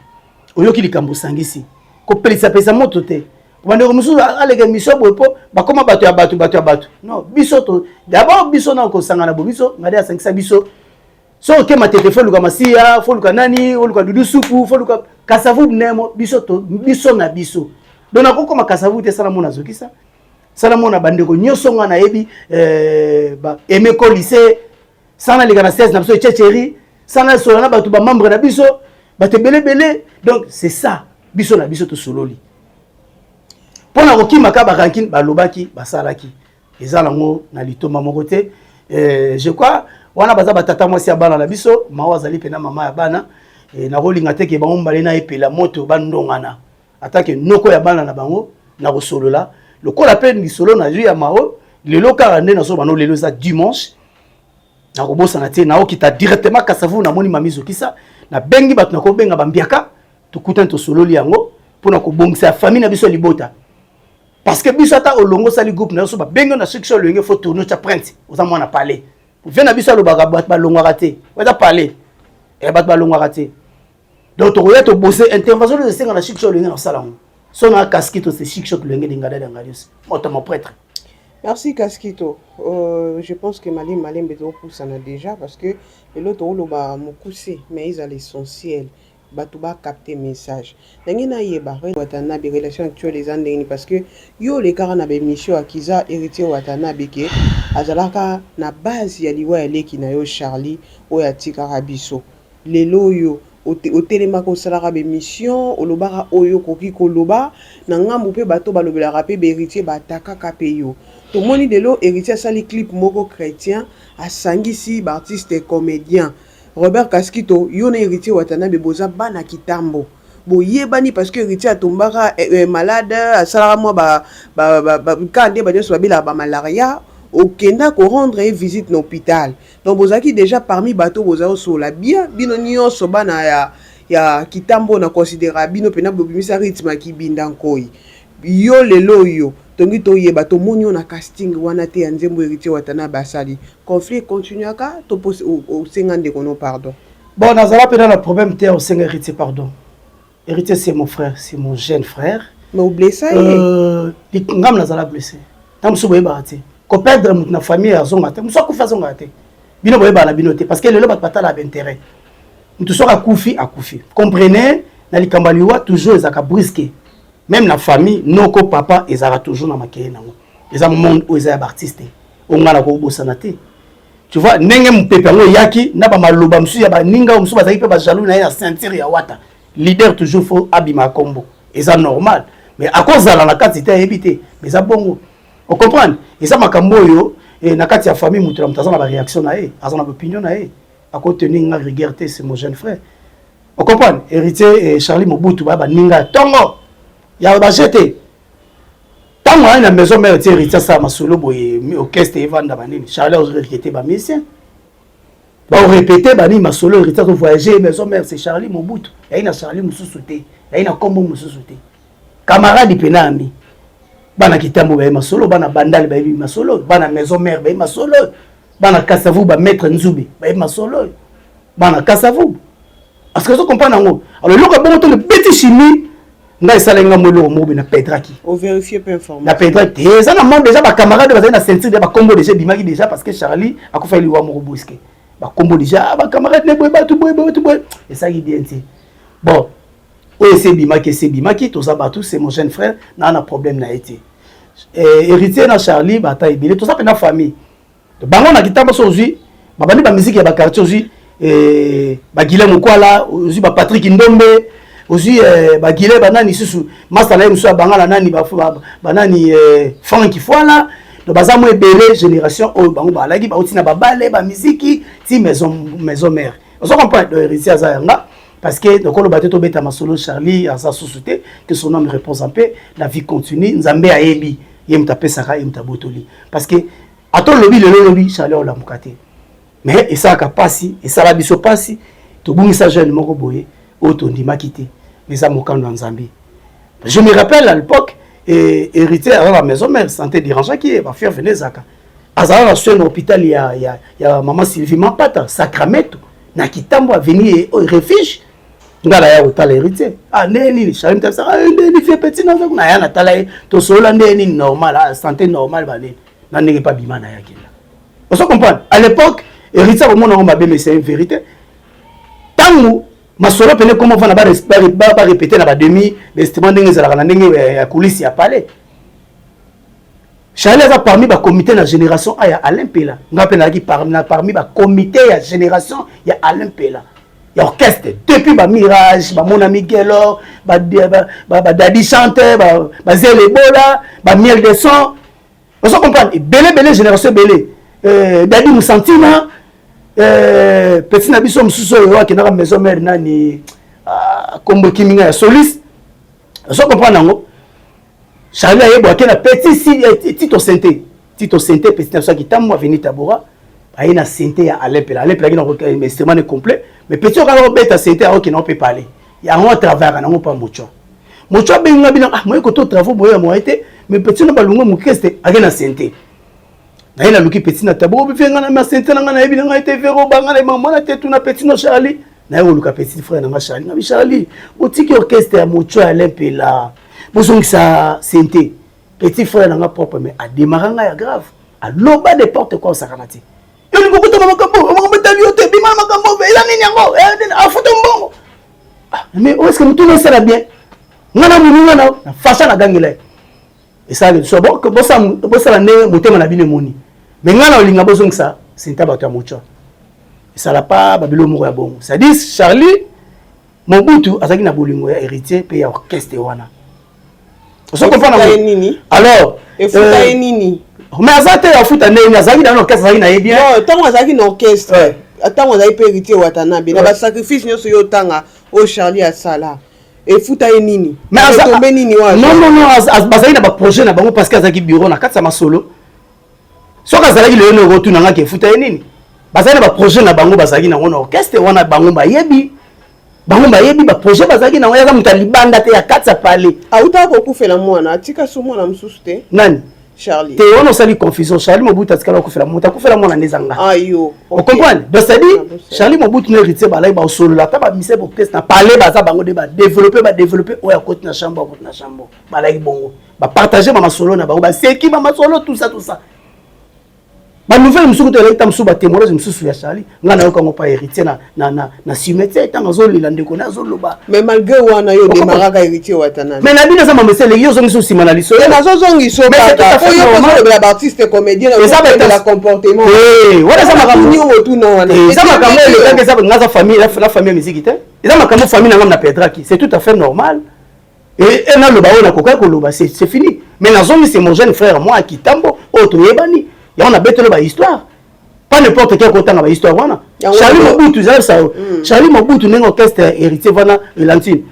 Oyoki likambo, osangisi. Kopelisapelisa moto te. Bandeko mosusu aleka émission boye mpo bakóma bato ya bato, bato ya bato. Non, biso to d'abord, biso na kosangana bo biso ngadi asangisa biso. So okema tete, faut luka Masiya, faut luka nani, oluka Dudu Supu, faut luka Kasavu nemo. Biso to biso na biso. Donc nakokoma Kasavu te, sala mona azokisa, sala mona bandeko nyonso nga nayebi, Emeko lycée, sana leka na 16 na biso echecheri, sana sola na bato, bamembre na biso, bato ebelebele. Donc c'est ça, biso na biso tosololi mpo na kokimaka barancune. Balobaki, basalaki, eza nango na litomba moko te. Je crois wana baza batata mwasi ya bana na biso. Mawa azali mpena mama ya bana. Nakolinga te ke bango mibale na epela moto bandongana atake noko ya bana na bango. Nakosolola lokola mpe lisolo nazwi ya mao lelo kaka nde nazo bano. Lelo eza dimanche, nakobosana te, naokita directement Kasavu. Namoni mami Zokisa, nabengi bato, nakobenga bambiaka, tokutani, tosololi yango mpona kobongisa ya famille na biso ya libota. Parce que biso, ata olongo osali groupe na yo, so babengi yo na succès, olenge faut tourner, otya printe, oza mwana palais. Vie na biso alobaka bato balongwaka te, eza palais, bato balongwaka te. Donc tokoya tobose intervention oyo esenga na succès, olenge na kosala yango. So na Kaskito, c'est chic choc, lenge lingada danga nyonso moto mo prêtre. Merci Kaskito. Je pense que Malim Malembe topusana déjà parce que lelo toloba mokuse, mais eza l'essentiel. Bato bacapte message. Ndenge nayeba Watanabe, relation actuelle eza ndenge nini? Parce que yo olekaka na baémission akiza Héritier Watanabe ke azalaka na base ya liwa ya leki na yo Charlie oyo atikaka biso. Lelo oyo otelemaka, osalaka baémission, olobaka oyo okoki koloba na ngambu, mpe bato balobelaka mpe bahéritier batakaka mpe yo. Tomoni lelo Héritier asali clip moko chrétien, asangisi baartiste comédien. Robert Kaskito, yo na Héritier Watanabe boza bana kitambo, boyebani, parce que Héritier atombaka malade, asalaka mwa ka nde banyonso babelaka bamalaria, okenda korendre ye visite na hôpital. Donc bozalaki déjà parmi bato boza kosola bien, bino nyonso bana ya kitambo. Na considéra bino mpena bobimisa rythme ya kibinda nkoi. Yo lelo oyo tongi toyeba, tomoni yo na casting wana te ya nzembo Héritier Watanabe asali. Conflit continuaka to mpo osenga ndeko no pardon? Bon, nazala mpena na problème te osenga Héritier pardon. Héritier, c'est mon frère, c'est mon jeune frère. Mais oblessa ye. Ngam nazala blessé. Ntango mosusu boyebaka te, koperdre moto na famille azonga te. Mosu akufi, azongaka te. Bino boyebaka na bino te, parce que lelo bato batala baintérêt. Moto soki akufi, akufi. Comprenez, na likambo ya liwa toujours ezalaka brusque. Même na famille, noko, papa, ezalaka toujours na makeye nango. Eza monde oyo eza ya baartiste oyo ngai nakobosana te. Tu vois ndenge mopepe yango eyaki na bamaloba mosusu ya baninga oyo mosusu bazalaki mpe bajaloux na ye na ceinture ya Wata leader. Toujours faut abima kombo, eza normal, mais akozala na kati te, ayebi te. Mais eza bongo, ocomprendre, eza makambo oyo na kati ya famille, moto na moto aza na baréaction na ye, aza na baopinion na ye. Akotenir nga rigueur te, c'est mon jeune frère, ocomprendre. Héritier et Charlie Mobutu baya baninga ya ntongo ya baje te. Ntango aye na maison mère ti Héritier asala masolo boye, orchestre evanda, banini, Charlie azorépété, bamusicien baorépété banini, masolo. Héritier azovoyage maison mère, c'est Charlie Mobutu. Yayi na Charlie mosusu te, yayi na nkombo mosusu te. Camarade pena ami, bana kitambo bayebi masolo, bana Bandale bayebi masolo, bana maison mère bayebi masolo, bana Kasavu, bamaître Nzube bayebi masolo, bana Kasavu, parce que ozocomprendre yango. Alors eloko ya bongo to lebeti chimie, ngai esalaki nga mo eloko moko boye na pedraki. Ovérifie mpe information? Na pedraki te. Eza na monde déjà, bacamarade bazali na ceinture, déjà bakombo déjà ebimaki déjà, parce que Charlie akufaki liwa moko brusque. Bakombo déjà, bacamarade ne boye, bato boye, bato boye, esalaki bien te. Bon, oyo esi ebimaki, esi ebimaki. Toza bato, c'est mon jeune frère, naa na problème na ye te. Héritier na Charlie bata ebele, toza mpena famille. Bango na kitambo, so ozwi babandi bamusike ya baquartier, ozwi bagile Mokwala, ozwi bapatrik Ndombe, ozwi bagile banani susu, masa na ye mosusu abanga na nani, banani, Frank Fwala. Donc baza mo ebele, génération oyo bango balaki bauti na babale bamiziki ti maison mère, ozo comprendre. Donc Héritier aza yanga, parce que nakoloba te tobeta masolo. Charlie aza susu te, que son âme repose en paix. La vie continue. Nzambe ayebi, ye moto apesaka, ye moto abotoli. Parce que ata olobi lelo, olobi Charlie olamuka te, mais esalaka mpasi, esala biso mpasi. Tobungisa jeune moko boye oyo tondimaki te, mais eza mokano ya Nzambe. Je me rappelle à l'époque, Héritier aza na maison mère, santé dérangeaki ye, bafièvre nde ezalaka. Azala na soin na hôpital ya mama Sylvie Mapata Sacramento na Kitambo, avenue Refuge. Nga naya kotala Héritier. Ah, nde nini? Charlie mtabisaka nde nini? Fie petit naza kuna, aya natala ye, tosolola nde nini, normal. Ah, santé normal, banini na ndenge mpe abima na ye akenda. Ozo comprendre, à l'époque Héritier akomona yango mabe, mais c'est une vérité. Ntango masolo pene koma vana, barépété na bademi bainstrument, ndenge ezalaka na ndenge ya coulisse ya palais. Charlie aza parmi bacomité na génération A ya Alain Mpela. Nga mpe nazalaki parmi bacomité ya génération ya Alain Mpela, ya orchestre, depuis bamirage, bamona Miguelor, badadi chante, bazele ebola, bamiel de son. Ozo comprendre, ebele ebele, génération ebele, Dadi Musantina, petit na biso mosusu oyo akendaka maison mare, nani, kombo ekimi ngai, ya soliste. Ozo comprendre yango, Charlie ayebo ake na petit Tito Sente, Tito Sente, petit na biso akitambo aveni Tabora, aye na synthé ya Alain Mpela. Alain Mpela aki na instrument ne complet, mais petit okaka kobeta synthé, aokende mpe pale yango, atravaillaka nango mpa Mocho. Mocho abenga bino, ah, moye koto travaux boye ya moye te, mais petit na balungo mokeste ake na synthé naye. Naluki petit na tabo obife nga na ma synthé na nga, nayebi na ngai te, vero banga na mama te, tuna petit no Charlie. Naye koluka petit frère na nga Charlie. Ngabi: "Charlie, botiki orchestre ya Mocho ya Alain Mpela, bozongisa synthé." Petit frère na nga propre, mais adémarra ngai ya grave, aloba n'importe quoi, osakana te, yo lingi okutama makambo, makambo etali yo te, bima na makambo eza nini yango, afuta mbongo. Mais est ce que motuna esala bien? Nga na munu nga na facha, nagangela ye, esalaki so bosala ndenge motema na bino emoni, mais nga na olinga bozongisa synthé bato ya Mocho. Esala pa babilo moko ya bongo, c'est-à-dire Charlie Mobutu azalaki na bolingo ya Héritier mpe ya orchestre wana. Ozo comprendre? Nini? Alors efuta ye nini? Mais aza te, afuta ndenge azalaki na orchestre, azalaki na ye bien. Ntango azalaki na orchestre, ntango azalaki mpe Héritier Watanabe, na basacrifice nyonso yo otanga oyo Charlie asala, efuta ye nini? Tombe nini? Wana non, non, non, bazalaki na baprojet na bango, parce que azalaki bureau na kati ya masolo. Soki azalaki lelo, nde okotunangaki efuta ye nini. Bazalaki na baprojet na bango, bazalaki nango na orchestre wana. Bango bayebi, bango bayebi baprojet bazalaki nango. Yaza moto ya libanda te, ya kati ya palais. Autaka kokufela mwana, atika so mwana mosusu te. Nani? Charlie. Te, wana osali confusion. Charlie Mobutu atikala kokufela moto, akufela mwana nde ezanga. Ayo. Ocomprendre? Donc c'est à dire Charlie Mobutu na Héritier balai baosolola, ata bamise orchestre na palais, baza bango nde badéveloppe, badéveloppe oyo akoti na chambre, akoti na chambre, balaki bongo, bapartage bamasolo na bango, baseki bamasolo, tout ça, tout ça. Banouvelle mosusu to elaki ta mosusu, batémoignage mosusu ya Charlie, ngai nayokango pa Héritier na cimetière, ntango azolela ndeko ne azoloba. Mais malgré wana, yo odemaraka Héritier Watanabe. Mais na bino eza mamese eleki, yo ozongisi nsima na liso. Nazozongisa kaka oyo ozolobela baartiste comédien, eza comportement. Wana eza makambo otuna wana. Eza makambo elekaki, eza nga aza famille na famille ya musique te, eza makambo famille na nga na pedraki, c'est tout à fait normal. Et naloba oyo nakokaki koloba, c'est fini. Mais nazongi, c'est mon jeune frère, moi akitambo oyo toyebani yango, nabetelo bahistoire, pas n'importe quel kotanga bahistoire wana. Charlie Mobutu ezalisa Charlie Mobutu ndenge orchestre Héritier wana elantine,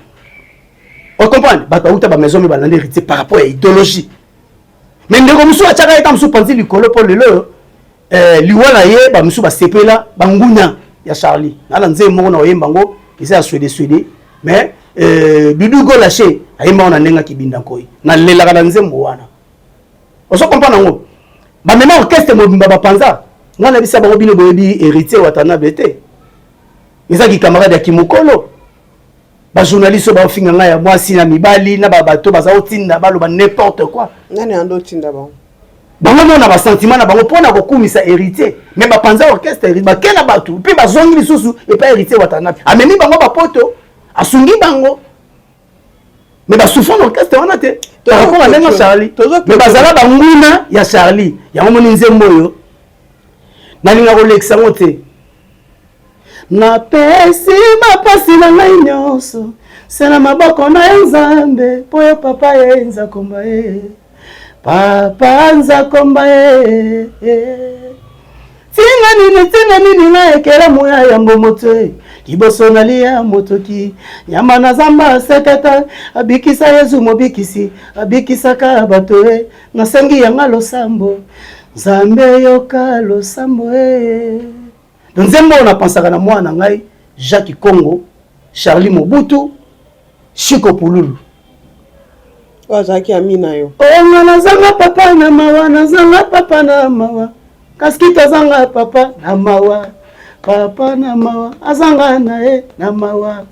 ocomprendre, bato bauta bamaison mi balandi Héritier par rapport ya idéologie. Mais ndeko mosusu atiaka ye ta mosusu panzi likolo mpo lelo oyo liwa na ye, bamosusu basepela, bangunya ya Charlie. Naa na nzembo moko na oyemba yango, eza ya swede swede, mais Dudu Golache ayemba ngo na ndenge akibinda nkoi, nalelaka na nzembo wana. Ozo comprendre yango, bamema orchestre mobimba bapanza. Ngai nayebisa bango: "Bino boyebi Héritier Watanabe te, ezaki camarade ya kimokolo." Bajournaliste oyo baofinga ngai ya mwasi na mibali na babato, baza kotinda baloba n'importe quoi. Nani ando otinda bango? Bango mona basentiment na bango mpona kokumisa Héritier, mais bapanza orchestre, bake na bato mpe bazongi lisusu epai Héritier Watanabe amemi bango bapoto, asungi bango, mais basouffre na orchestre wana te par rapport à ndenge Charlie, mais bazala banguna ya Charlie. Yango moni nzembo oyo nalinga kolekisa yango te. Napesi mapasi na ngai nyonso se na maboko na yo Nzambe, mpo yo papa ye nzakomba ye, papa nzakomba ye. Ntina nini, ntina nini na ekelamu ya yambo moto e liboso nalia motoki nyama na zamba aseketa abikisa Yezu mobikisi abikisaka bato e. Nasengi yanga losambo, Nzambe yoka losambo e. Nzembo oyo napensaka na mwana na ngai Jacques Congo, Charlie Mobutu, Chiko Pululu. Oyo azalaki ami na yo. Onga nazanga papa na mawa, nazanga papa na mawa, kasi tazanga papa na mawa, papa na mawa azanga na ye na mawa.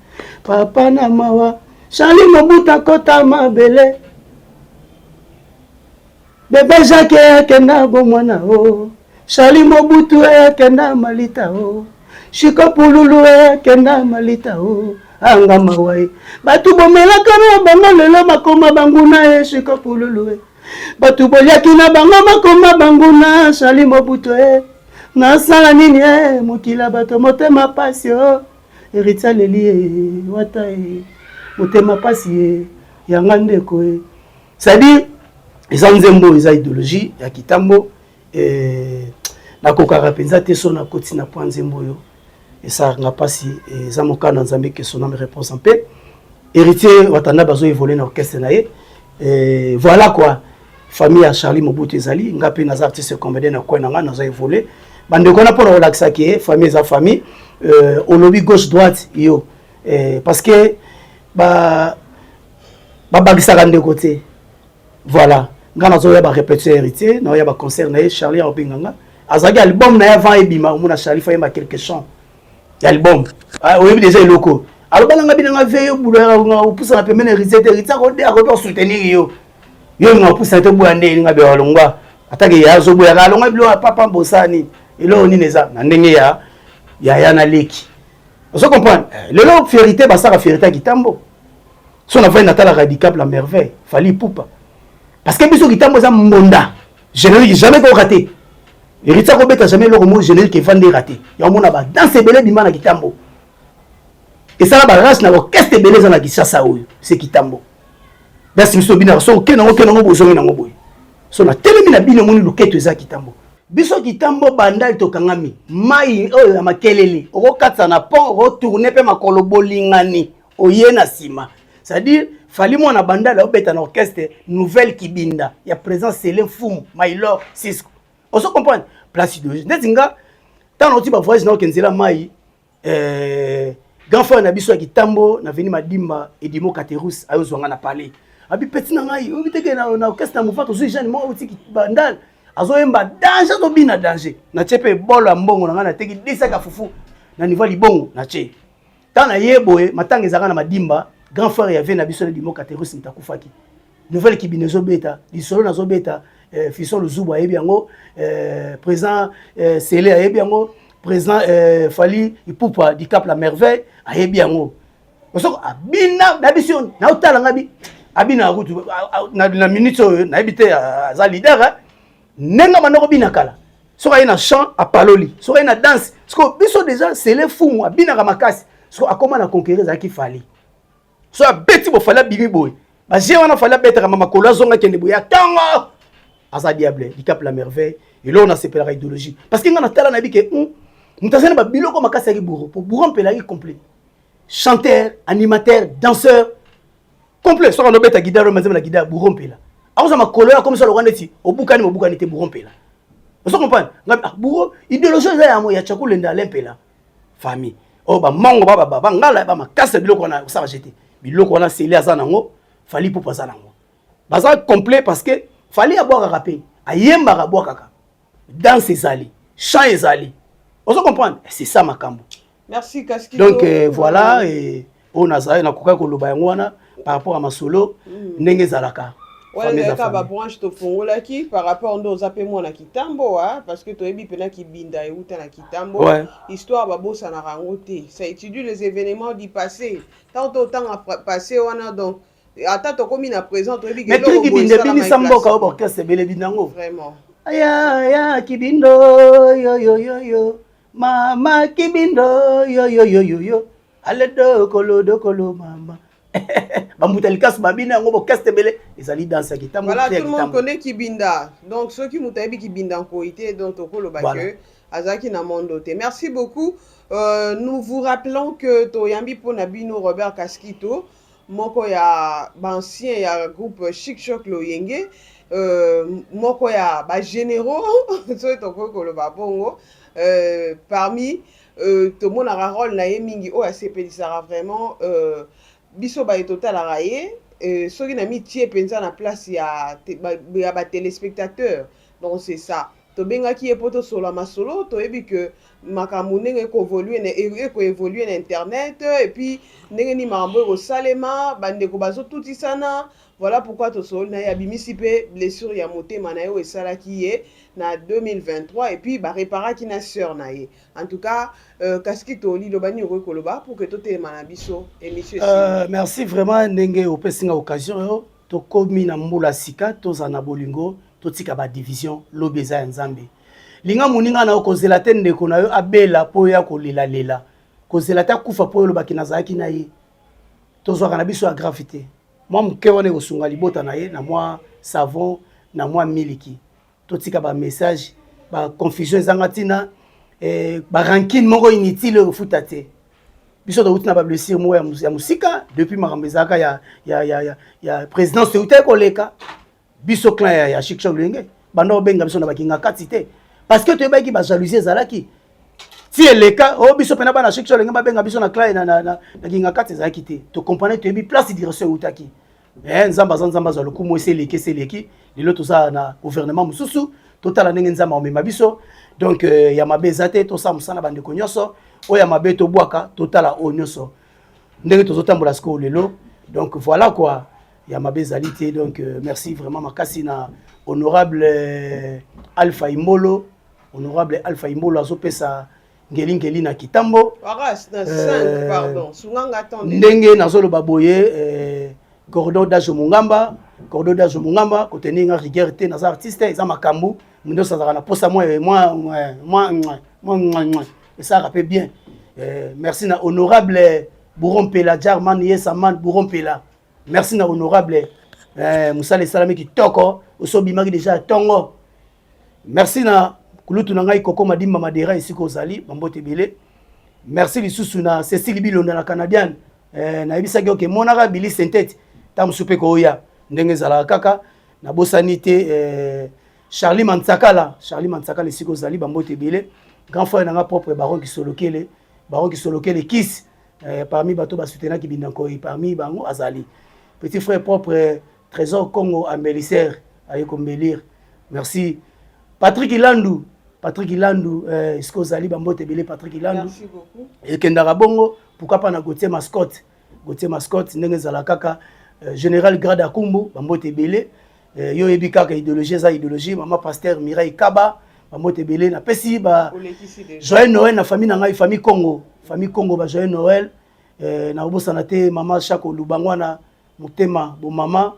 Papa na mawa, Charlie Mobutu akota mabele. Bebe Jacques akenda bomwana o. Charlie Mobutu akenda malita o. Shiko Pululu akenda malita o. Anga mawa ye. Bato bomelaka na bango lelo bakoma banguna ye Shiko Pululu e. Bato boliaki na bango bakoma banguna Charlie Mobutu e. Nasala nini e mokili ya bato motema pasi o. Héritier aleli e wata e motema pasi e yanga ndeko e. C'est-à-dire eza nzembo, eza idéologie ya kitambo. Nakokaka mpenza te so nakoti na point nzembo oyo esalaka mpasi. Eza mokanda Nzambe que son âme repose en paix. Héritier Watanda bazo évolue na orchestre na ye. Voilà quoi, famille ya Charlie Mobutu ezali. Nga mpe naza artiste comédien na coin na nga, naza évolue bandeko wana mpona kolakisaki ye famille eza famille. Olobi gauche droite yo, parce que babakisaka ndeko te. Voilà, nga nazoya barépétition ya Héritier, naoya baconcert na ye. Charlie aobenga nga, azalaki album na ye avant ebima. Omona Charlie fa yemba quelque chant ya album. Oyebi déjà eloko aloba nanga binanga ve yo bulo opusana pembeni Héritier te. Héritier akoki osoutenir yo, yo nga opusana te, boya nde elinga be alongwa atake ya azoboyaka alongwa biloko ya papa bosani eloko nini eza na ndenge ya yaya na leki. Ozo comprendre lelo fierté basaka fierté ya kitambo. So navandi natalaka Dicap la Merveille, Fally Ipupa, parce que biso kitambo eza mbonda générique jamais koyoka te. Héritier akobeta jamais eloko moko générique evandi raté. Ya omona badanse ebele ebima na kitambo, esala barage na orchestre ebele eza na Kinshasa oyo se kitambo. Danse biso obinaka so okende yango, okende yango, bozongi nango boye. So natelemi na bino, omoni loketo eza kitambo. Biso kitambo bandali tokangami mai oyo ya makelele, okokatisa na pont, okotourne mpe makolo bolingani oye na nsima. C'est-à-dire Fally mwana bandali aobeta na orchestre Nouvelle Kibinda ya président Sele Mfumu Mailor Cisco. Ozo comprendre place idéologie neti nga ntango nauti bavoyage, naoke nzela mai, grand frère na biso ya kitambo na veni Madimba, Edimo Katerus, ayozwanga na palais. Abi petit na ngai, oyebi teke na orchestre na mouvement tozwi jeune moko auti bandal, azoyemba danger, azobina danger. Natie mpe bolo ya mbongo na ngai, nateki desaka fufu na niveau ya libongo. Natie ntango na ye boye, matanga ezalaka na Madimba. Grand frère ya ve na biso na Edimo Katerus moto akufaki. Nouvelle Kibina ezobeta lisolo, nazobeta Fisson Luzubu ayebi yango, président Sele ayebi yango, président Fally Ipupa Dicap la Merveille ayebi yango. Osoko abina na biso, naotala nga bi abina kutu na minute oyo nayebi te aza leader ndenge banda kobina kala. Soki aye na chant apaloli, soki aye na danse siko biso déjà Sele Fumu abinaka makasi. Siko akóma na conquérir ezalaki Fally. So abeti bo Fally abimi boye, baje wana Fally abetaka ma makolo, azonga akende boye ya ntongo. Aza diable Dicap la Merveille. Eloko nasepelaka idéologie, parce que nga natala nayebi ke moto aza na babiloko makasi yaki bourreau, po bourreau mpela yaki complet, chanteur, animateur, danseur complet. Soki anobeta guitare oyo manzembe na guitare, bourreau mpela akozwa makolo oyo akomisa lokwa neti obukani mobukani te. Bourreau mpela, ozo comprendre nga? Ah, bourreau idéologie eza yango ya Tchakulenda Alain Mpela. Famille oyo bamongo bangala bamakasi ya biloko wana osala jete biloko wana. Sele aza nango, Fally Ipupa aza nango, baza complet, parce que Fally abwakaka mpe ayembaka, abwakaka, danse ezali, chant ezali. Ozo comprendre, c'est ça makambo. Merci Kaskito. Donc voilà, oyo nazali nakokaki koloba yango wana par rapport à masolo ndenge ezalaka. Wana ezalaka babranche tofungolaki par rapport nde oza mpe mwana kitambo, parce que toyebi mpena kibinda euta na kitambo. Histoire babosanaka yango te, ça étudie les événements du passé. Ntango totanga passé wana, donc ata tokomi na présent, toyebi. Mais tri kibinda ebinisa mboka oyo, baorchestre ebele ebinda yango. Vraiment. Aya ya kibindo yoyoyoyo, mama kibindo yoyoyoyo, ale dokolo dokolo mama, bambuta likasu babina yango, baorchestre ebele ezali danse ya kitambo. Voilà, tout le monde connaît kibinda. Donc soki moto ayebi kibinda nkoi te, donc tokoloba que azalaki na mondo te. Merci beaucoup. Nous vous rappelons que toyambi mpona bino Robert Kaskito, moko ya baancien ya groupe Chic Choc Loyenge, moko ya bagénéraux soki tokoki koloba bongo. Parmi tomonaka rôle na ye mingi oyo asepelisaka vraiment biso baye totalaka ye. Soki na mitie mpenza na place ya batelespectateur, donc c'est ça. Tobengaki ye mpo tosola masolo. Toyebi ke makambo ndenge ekoévoluer na internet, et puis ndenge nini makambo ekosalema, bandeko bazotutisana. Voilà pourquoi tosololi na ye. Abimisi mpe blessure ya motema na ye oyo esalaki ye na 2023, et puis baréparaki na sœur na ye. En tout cas, Kasiki Toli, loba nini okoki koloba pour que totelema na biso émission. Merci vraiment ndenge opesi nga occasion oyo. Tokomi na mbula sika, tozala na bolingo, totika badivision. Lobi eza ya Nzambe. Linga moninga na yo. Kozela te ndeko na yo abela mpo oya kolelalela. Kozela te akufa mpo oyo olobaki nazalaki na ye. Tozwaka na biso ya grave te. Mwa moke wana ekosunga libota na ye na mwa savon, na mwa miliki. Totika bamessage, baconfusion ezanga ntina, barancune moko inutile oyo kofuta te. Biso touti na bablessure moko ya mosika depuis makambo ezalaka ya présidence eutaki koleka. Biso clan ya Chic Choc Loyenge, banda obenga biso na bakinga kati te, parce que toyebaki bajalousie ezalaki ti eleka oyo. Biso mpena bana Chic Choc Loyenge, babenga biso na clan na kinga kati ezalaki te. Tocomprendre, toyebi place direction eutaki. Mais Nzambe aza Nzambe, azwa lokumu. Esi eleki, esi eleki. Lelo toza na gouvernement mosusu, totala ndenge Nzambe amema biso. Donc ya mabe eza te. Tosala mosala, bandeko nyonso. Oyo ya mabe tobwaka, totala oyo nyonso ndenge tozotambola sikoyo lelo. Donc voilà quoi, ya mabe ezali te. Donc merci vraiment makasi na honorable Alpha Imbolo. Honorable Alpha Imbolo azopesa ngelingeli na Kitambo. Ndenge nazoloba boye, cordon d'âge Mongamba, cordon d'âge Mongamba, kotenir nga rigueur te. Naza artiste, eza makambo nyonso azalaka na posa mwa mwa esalaka mpe bien. Merci na honorable Bouro Mpela Jarman Yesaman. Bouro Mpela, merci na honorable. Mosala esalami kitoko, oso obimaki déjà ya ntongo. Merci na kulutu na ngai Koko Madimba Madera, esika ozali, bambote ebele. Merci lisusu na Cécile Bilonda na Canadienne. Nayebisaki oke emonaka Bili Sentete, ntango mosusu mpe koya ndenge ezalaka kaka. Nabosani te Charlie Mantsakala, Charlie Mantsakala, esika ozali, bambote ebele. Grand frère na nga propre, Baron Kisolokele, Baron Kisolokele Kis, parmi bato basoutenaki Bindankoi, parmi bango azali petit frère propre Trésor Congo Ambélisser, aye kombelire. Merci Patrick Ilandu, Patrick Ilandu, esika ozali, bambote ebele, Patrick Ilandu. Ekendaka bongo. Pourquoi pas na Gautier Mascotte, Gautier Mascotte, ndenge ezala kaka. Général Grade Akumbu, bambote ebele. Yo oyebi kaka idéologie eza idéologie. Mama pasteur Mireille Kaba, bambote ebele. Napesi ba joyeux Noël na famille na ngai, famille Congo, famille Congo, ba joyeux Noël. Nakobosana te mama Chako Lubangwana, motema bomama,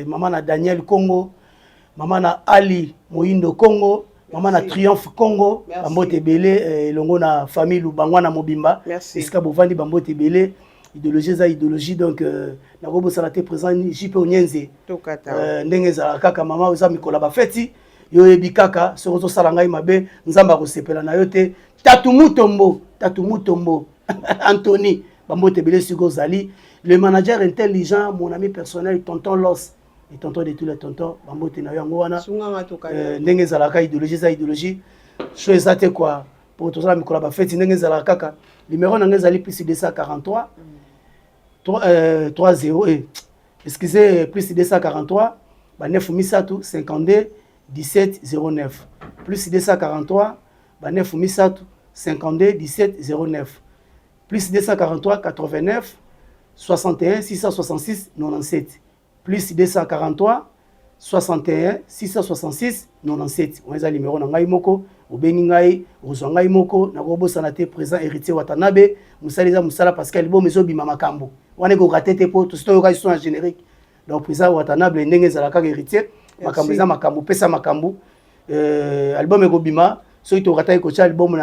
mama na Daniel Congo, mama na Ali Moyindo Congo, mama na Triomphe Congo, bambote ebele elongo na famille Lubangwana mobimba esika bovandi, bambote ebele. Idéologie eza idéologie. Donc nakobosana te président JP Onyenze, ndenge ezalaka kaka. Mama, eza mikolo ya bafeti, yo oyebi kaka soki ozosala ngai mabe, Nzambe akosepela na yo te. Tatu Mutombo, Tatu Mutombo Anthony, bambote ebele sikoyo ozali. Le manager intelligent, mon ami personnel, tonton Los et tonton de tous les tontons, bambote na yo yango wana. Ndenge ezalaka, idéologie eza idéologie, so eza te quoi, po tozala mikolo ya bafeti, ndenge ezalaka kaka. Numéro na ngai ezali plus 243 3 0, excusez, plus 243 ba 9 misato 52 17 09, plus 243 ba 9 misato 52 17 09, plus 243 89 61 666 97, plus 243 61 666 97. Wana eza numéro na ngai moko. Obengi ngai, ozwa ngai moko. Nakobosana te président Héritier Watanabe. Mosala eza mosala, parce que album ezobima, makambo wana ekoka te te, mpo tosi toyoka son ya générique. Donc président Watanabe, ndenge ezala kaka, Héritier, makambo eza makambo, pesa makambo. Album ekobima, soki tokataki kotia album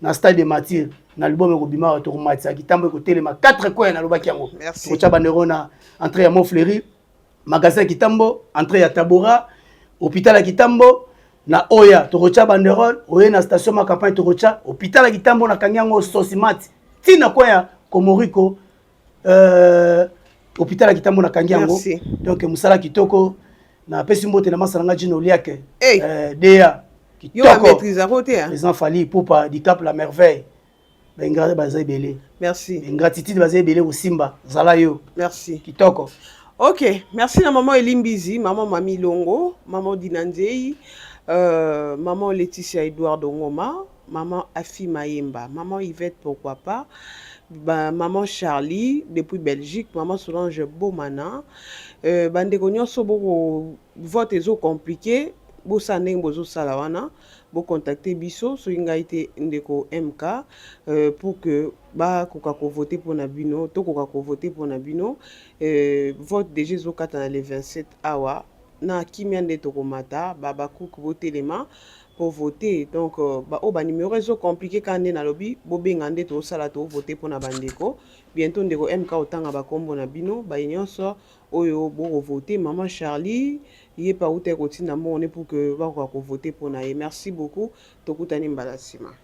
na stade de Martyr, na album ekobima, tokomatisa Kitambo, ekotelema 4 coin. Nalobaki yango, tokotia bandeko na entrée ya Mont Fleury, magasin Kitambo, entrée ya Tabora, hôpital ya Kitambo na oya tokotia banderole. Oye na station ma campagne, tokotia hôpital ya Kitambo, nakangi yango sosimat ntina coin ya Komoriko, hôpital ya Kitambo, nakangi yango. Donc mosala kitoko. Napesi mbote na masala nga Jino Oliake, hey. Da kitoko, président Fally Ipupa Dicap la Merveille. Baingrat baza ebele. Merci. Ingratitude baza ebele, kosimba zala yo. Merci. Kitoko. Ok, merci na maman Elimbizi, maman Mami Longo, maman Dinanzei. Maman Laetitia Edouard Ngoma, maman Afi Mayemba, maman Yvette, pourquoi pas, ba, maman Charlie depuis Belgique, maman Solange Bomana, bandeko nyonso boko vote ezo compliqué, bosala ndenge bozosala wana, bocontacte biso soki ngai te, ndeko MK, pour que bakoka kovote mpona bino, tokoka kovote mpona bino. Vote déjà ezokata na le 27 awa na kimia nde tokomata babakuku botelema pour voter. Donc oyo banuméro ezocompliqué kaka nde nalobi, bobenga nde tozosala, tovote mpona bandeko. Bientôt ndeko MK otanga bakombo na bino baye nyonso oyo bokovote. Mama Charlie ye pa uta kotinda mbongo ne pour que bakoka kovote mpona ye. Merci beaucoup, tokutani mbala nsima.